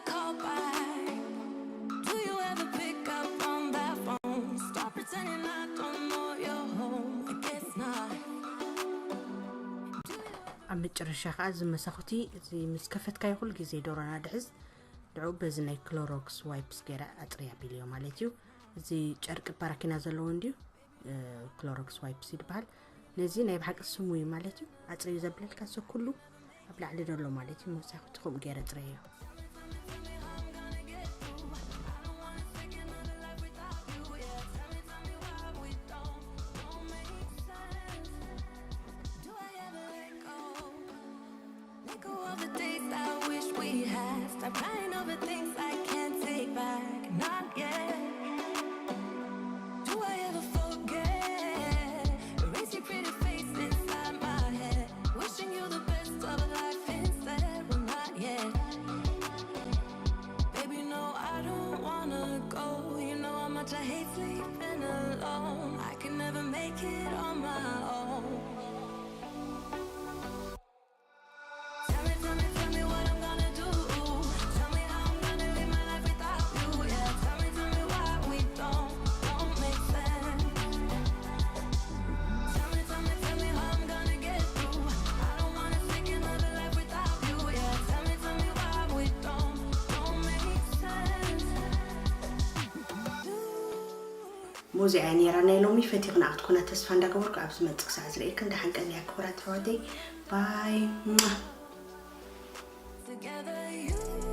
Call back. Do you ever pick up on that phone? Stop pretending I don't know you're home. I guess not. ኣብ መጨረሻ ከዓ እዚ መሳኹቲ እዚ ምስ ከፈትካዮ ኩሉ ግዜ ዶሮና ድሕዝ ድዑ በዚ ናይ ክሎሮክስ ዋይፕስ ገይረ ኣፅርያ ቢልዮ ማለት እዩ። እዚ ጨርቂ ባራኪና ዘለዎ እንድዩ ክሎሮክስ ዋይፕስ ይድበሃል። ነዚ ናይ ብሓቂ ስሙ እዩ ማለት እዩ። ኣፅርዩ ዘብለልካ ሰ ኩሉ ኣብ ላዕሊ ዘሎ ማለት እዩ። መሳኹቲ ከምኡ ገይረ ፅረዮ። Let go of the days I wish we had. Stop crying over things I can't take back. Not yet. Do I ever forget? Erase your pretty face inside my head. Wishing you the best of life instead. Well, not yet. Baby, no, I don't wanna go. You know how much I hate sleeping alone. I can never make it on my own. Tell me, tell me, tell me what I'm gonna do. Tell me how I'm gonna live my life without you. Yeah, tell me, tell me why we don't, don't make sense. Tell me, tell me, tell me how I'm gonna get through. I don't wanna take another life without you. Yeah, tell me, tell me why we don't, don't make sense. ሙዚያ ነይራ ናይ ሎሚ። ፈቲኹና ክትኮና ተስፋ እንዳገበርኩ ኣብ ዝመፅእ ክሳዕ ዝርእየክን ደሓን ቀንያ ክቡራት ኣሕዋተይ። ባይ። Together, you